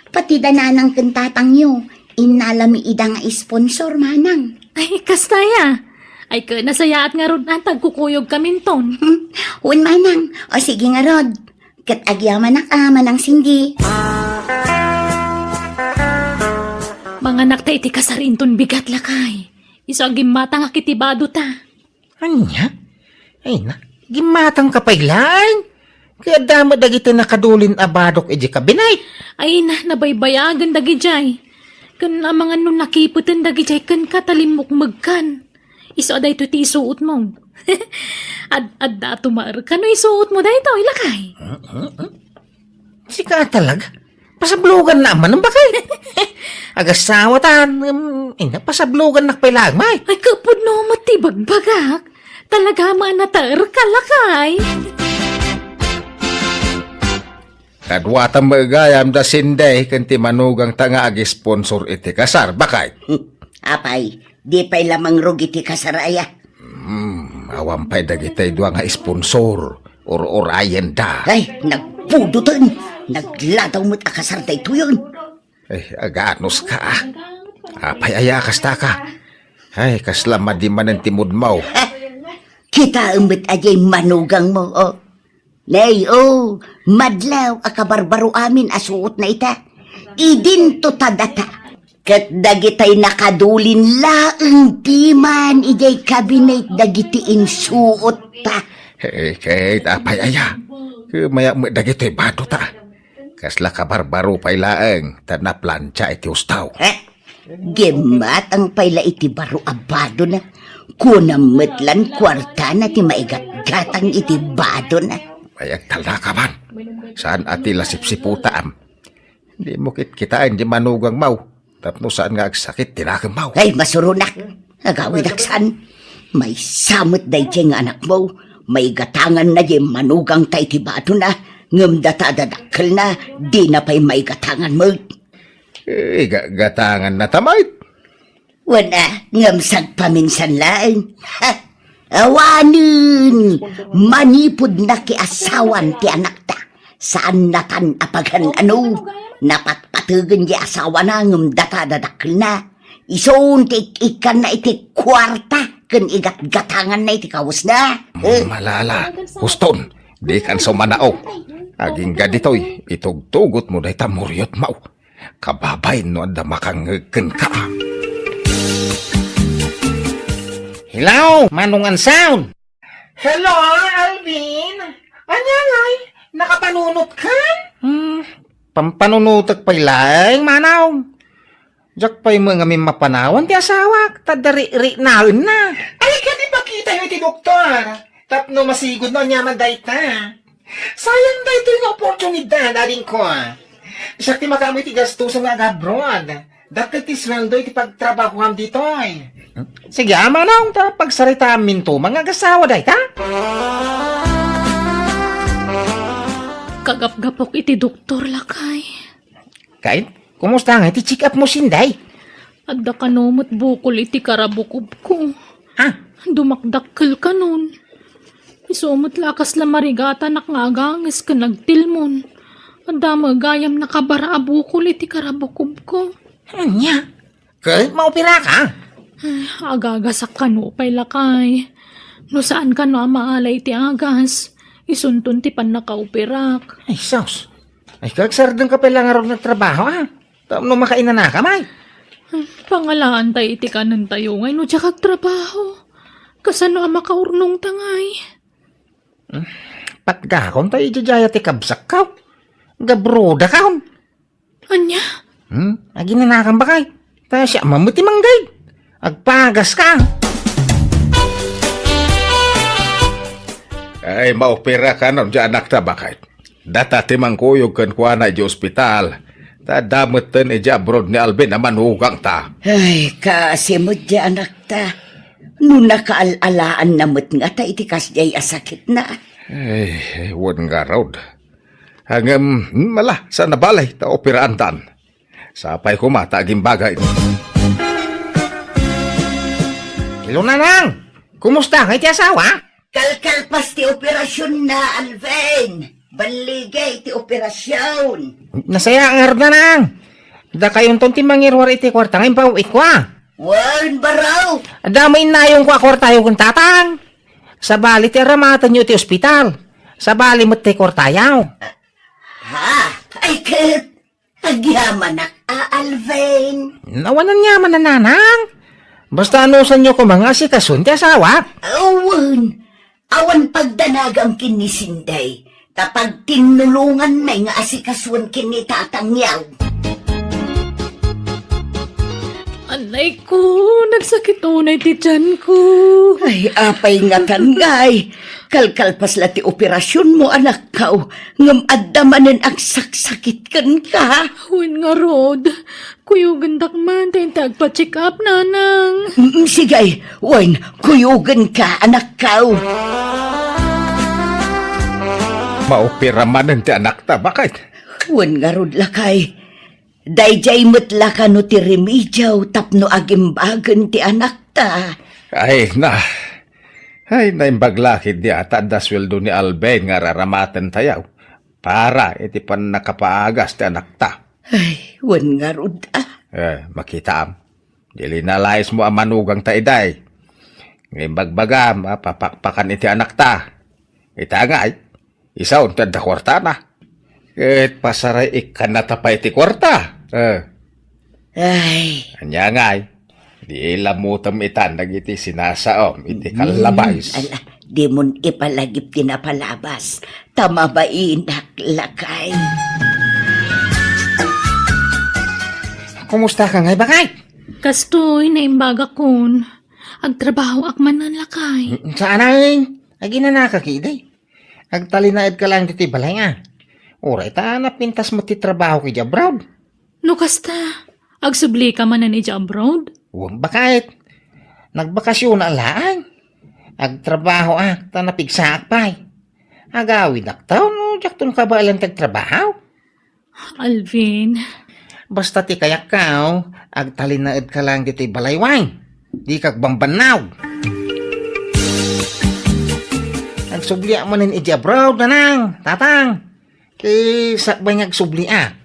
Pati da nanang ken tatangyo, innalami ida nga sponsor, manang. Ay, kasta aya. Ay, ket nasayaat ngarud a tagkukuyogkaminton. Hmm, wen, manang. O, sige ngarud. Ket agyamanak a, Manang Cindy. Manganak ta iti kasar inton bigat, lakay. Isu a gimmatangak iti badota. Ania? Ay na, gimmatangka pay laeng. Ket adda met dagiti nakadulin a badok idiay kabinet. Ay na, nabaybayagen dagidiay. Ken amangan no nakipeten dagidiay kenka ta limmukmegkan. Isu a daytoy ti isuotmo. Ad-, adda tumaerka no isuotmo daytoy, lakay. Sika talaga? Pasabloganna manen, bakay. Agasawatan, em, ina, pasablogannak pay laeng, may. Ay, kapudno met ti bagbagak. Talaga man a naterka, lakay. Kaduatam met gayam da Cindy ken ti manugangta nga agisponsor iti kasar, bakay. Apay, di pay la mangrugi ti kasar aya? Hmm, awan pay dagiti dua nga sponsor. Ur-urayenda. Ay, nagpudoten. Nagladaw met a kasar daytoyen. Ay, aganuska, a. Apay aya kastaka? Ay, kasla madi manen ti moodmo. Ha? Kitaem met a diay manugangmo, o. Nay, o, madlaw a kabarbaro amin a suotna ita. Idinto ta data. Ket dagitay nakadulin laeng diman idiay kabinet dagiti insuotta. Eh, ket apay aya? Kumayak met dagitoy badota. Kasla kabarbaro pay laeng ta naplancha iti husto. Eh, Gimmatang pay la iti baro a badona. Kunam met lan kuartana ti maigatgatang iti badona. Ay, agtalnaka man. Saan a ti la sipsiputaam. Dimo kitkitaen di manugangmaw. Tapno saan nga agsakit ti nakemmaw. Ay, masuronak. Agawidak saan. Maysa met daydiay nga anakmo. Maigatanganna di manugangta iti badona. Ngem data a dadakkelna, dina pay maigatangan met. Eh, ga-, gatanganna ta met. Wen a, ngem sagpaminsan laeng. Ha? Awanen, manipud nakiasawan ti anakta. Saannatan a pagan-ano, napatpategen di asawana ngem data dadakkelna. Isun ti ik-ikkanna iti kuarta ken igatgatanganna iti kawesna. Eh? Malala, huston, dikan sumanaw. Agingga ditoy, itugtugotmo dayta muriotmaw. Kababain no adda makangngeg kenka. Hello, Manong Ansaw! Hello, Alvin! Ania ngay, nakapanunotkan? Hmm, pampanunotek pay laeng, Manong. Diak pay met ngamin mapanawan ti asawak, ta dari-rinaenna. Ay, ket ipakitayo iti doktor. Tapno masigud no aniaman dayta. Sayang daytoy nga oportunidad, adingko. Siak ti makaammo iti gastosen nga agabroad. Dakkel ti sueldo iti pagtrabahoam ditoy. Sige, a Manong, ta pagsaritaamminto, mangagasawa dayta? Kagapgapok iti doktor, lakay. Kay, kumusta nga iti check-up mo, Sinday? Adda kano met bukol iti karabukobko. Ha? Dumakdakkel kanon. Isu met la a kasla marigatanak nga aganges ken agtilmon. Adda met gayam nakabara a bukol iti karabukobko. Ania? Ket maoperaka? Ay, agagasak kano pay, lakay. No saan kano a maalay iti agas, isunton ti pannakaoperak. Ay, sus. Ay, kagsardengka pay la ngarud nga agtrabaho, a? Tapno makainanaka, may. Pangalaantay iti kanentayo ngay no diak agtrabaho. Kasano a makaurnongta ngay? Hmm, patgakon ta idiay dayta ti kabsatko. Gabrodakon. Ania? Hmm? Aginanakam, bakay? Ta siak met ti manggay. Agpagaska. Ay, maoperaka no diay anakta, bakay. Data ti mangkuyog kenkuana idiay ospital. Ta adda metten idiay abroad ni Alvin a manugangta. Ay, kaasi met diay anakta. No nakaal-alaanna met ngata iti kasdiay a sakitna. Ay, wen ngarud. Ngem, mala, saan a bale, ta operaantan. Sapay koma ta agimbagay. Hello, Nanang! Kumusta ngay ti asawa? Kalkalpas ti operasionna, Alvin. Balligay ti operasion. Nasaya ngarud, Nanang. Dakayonton ti mangiruar iti kuarta nga impaw-itko, a. Wen, baro. Adda met innayongko a kuartayo ken tatang. Sabali ti aramatenyo iti ospital. Sabali met ti kuartayo. Ha? Ay, ket agyamanak a, Alvin. Awan aniaman a, Nanang. Basta anusanyo koma nga asikason ti asawak. Awan. Awan pagdanagam ken ni Sinday. Ta pagtinnulonganmi nga asikasuen ken ni tatangyo. Anay ko, nagsakit unay ti tiyanko. Ay, apay ngatan ngay. Kalkalpas la ti operasionmo, anakko. Ngem adda manen agsaksakit kenka. Wen ngarud, kuyogendak man ta inta agpa-check up, Nanang. Mm, sige, wen, kuyogenka, anakko. Maopera manen ti anakta, bakay? Wen ngarud, lakay. Daydiay met la kano ti remediaw tapno agimbagen ti anakta. Ay na. Ay, naimbag la ketdi a ta adda sueldo ni Alvin nga raramatentayo para iti pannakapaagas ti anakta. Ay, wen ngarud a. Eh, makitaam. Di linalaismo a manugangta idiay. Nga imbagbagam a papakpakan iti anakta. Ita ngay, isaon ti adda kuartana. Ket pasaray-ikkannata pay ti kuarta. Eh. Ay. Ania ngay, di ilamutem itan dagiti sinasaom iti kallabais. Ala, dimon ipalagip ti napalabas. Ta mabainak, lakay. Kumusta ka ngay, bakay? Kastoy, naimbagakon. Agtrabahoak manen, lakay. Mm, saan ay? Aginanaka kidi. Agtalinaedka lang ditoy balay, a. Uray ta napintas met ti trabaho idiay abroad. No kasta, agsublika manen idiay abroad? Wen, baket. Nagbakasyon a laeng. Agtrabahoak ta napigsaak pay. Agawidak ta no diakton kabaelan ti agtrabaho. Alvin. Basta ti kayatko, agtalinaedka lang ditoy balay, wen. Dika agbambannaw. Agsubliak manen idiay abroad, nanang, tatang. Ket sakbay nga agsubliak,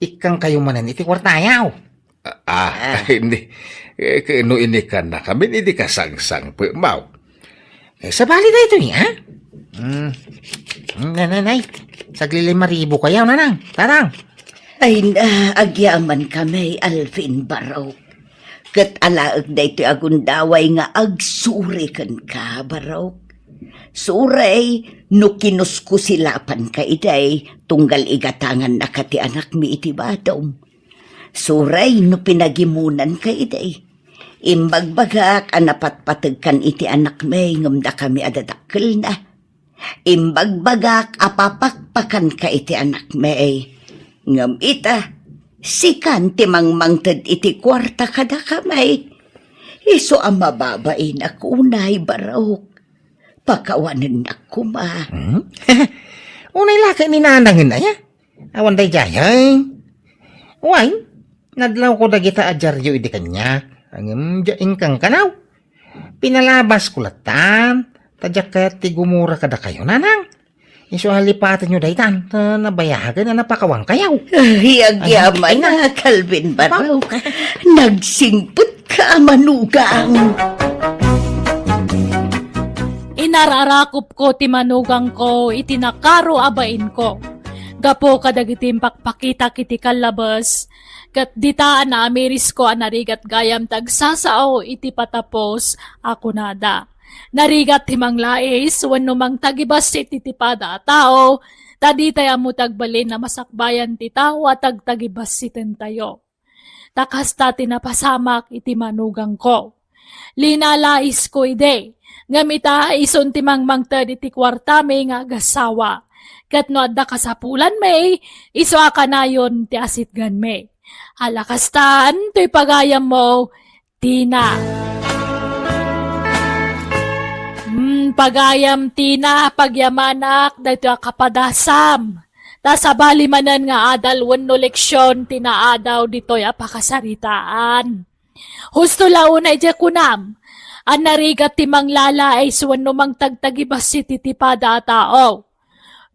ikkankayo manen iti kuartayo. Ah, ah, hindi. Eh, no inikannakamin, idi kasangsangpetmaw. Eh, sabali daytoy, ha? Hmm. Hmm, nay, nay, nay. Saglilima ribu kayo, nanang, tatang. Ay na, agyamankami, Alvin Barok. Ket alaek daytoy a gundaway nga agsuri kenka, Barok. Suray no kinuskusilapanka idiay tunggal igatangannaka ti anakmi iti badom. Suray no pinagimunanka idiay. Imbagbagak a napatpategkan iti anakmi ngem dakami a dadakkelna. Imbagbagak a papakpakanka iti anakmi. Ngem ita, sikan ti mangmangted iti kuarta kadakami. Isu a mababainak unay, Barok. Pakawanennak koma. Hmm? Unay la ket ni nanangen aya? Awan daydiay, ay? Wen, nadlawko dagita a diario idi kaniak. Ngem diak inkankanaw. Pinalabasko latta, ta diak kayat ti gumura kadakayo, nanang. Isu a lipatenyo daytan, ta nabayagen a napakawankayo. Ay, agyaman, ay, na. Alvin Barok. Nagsingpetka a manugang. Inararakopko ti manugangko iti nakaro a bainko. Gapu kadagiti impakpakitak iti kallabes, ket dita a naamirisko a narigat gayam ti agsasao iti patapos a kunada. Narigat ti manglais wenno mangtagibassit iti pada a tao, ta ditay ammo ti agbalin a masakbayan ti tao a tagtagibassitentayo. Ta kasta ti napasamak iti manugangko. Linalaisko idi, ngem ita, isun ti mangmangted iti kuartami nga agasawa. Ket no adda kasapulanmi, isu a kanayon ti asitganmi. Ala kastan, toy pagayammo, Tina. Hmm, pagayam, Tina, pagyamanak daytoy a kapadasam. Ta sabali manen nga adal wenno leksion ti naadaw ditoy a pakasaritaan. Husto la unay diay kunam a narigat ti manglalais wenno mangtagtagibassit iti pada a tao.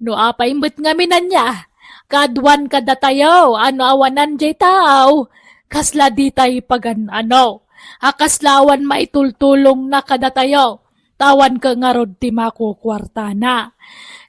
No apay met ngamin ania, kaaduan kadatayo a no awanan diay tao, kasla ditay pagan-ano, a kasla awan maitultulongna kadatayo, ta awan ket ngarud ti makukuartana.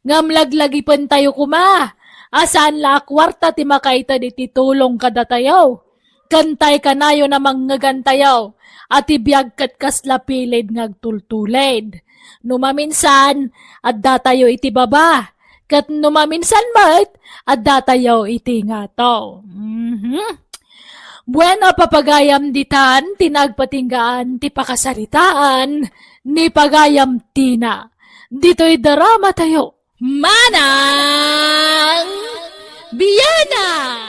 Ngem laglagipentayo koma a saan la a kuarta ti makaited iti tulong kadatayo. Ken tay kanayon a mangngegantayo a ti biag ket kasla pilid nga agtultulid. No maminsan, addatayo iti baba, ket no maminsan met, addatayo iti ngato. Mhm. Bueno, papagayam ditan ti nagpatinggaan ti pakasaritaan ni Pagayam Tina. Ditoy drama tayo. Manang Biana!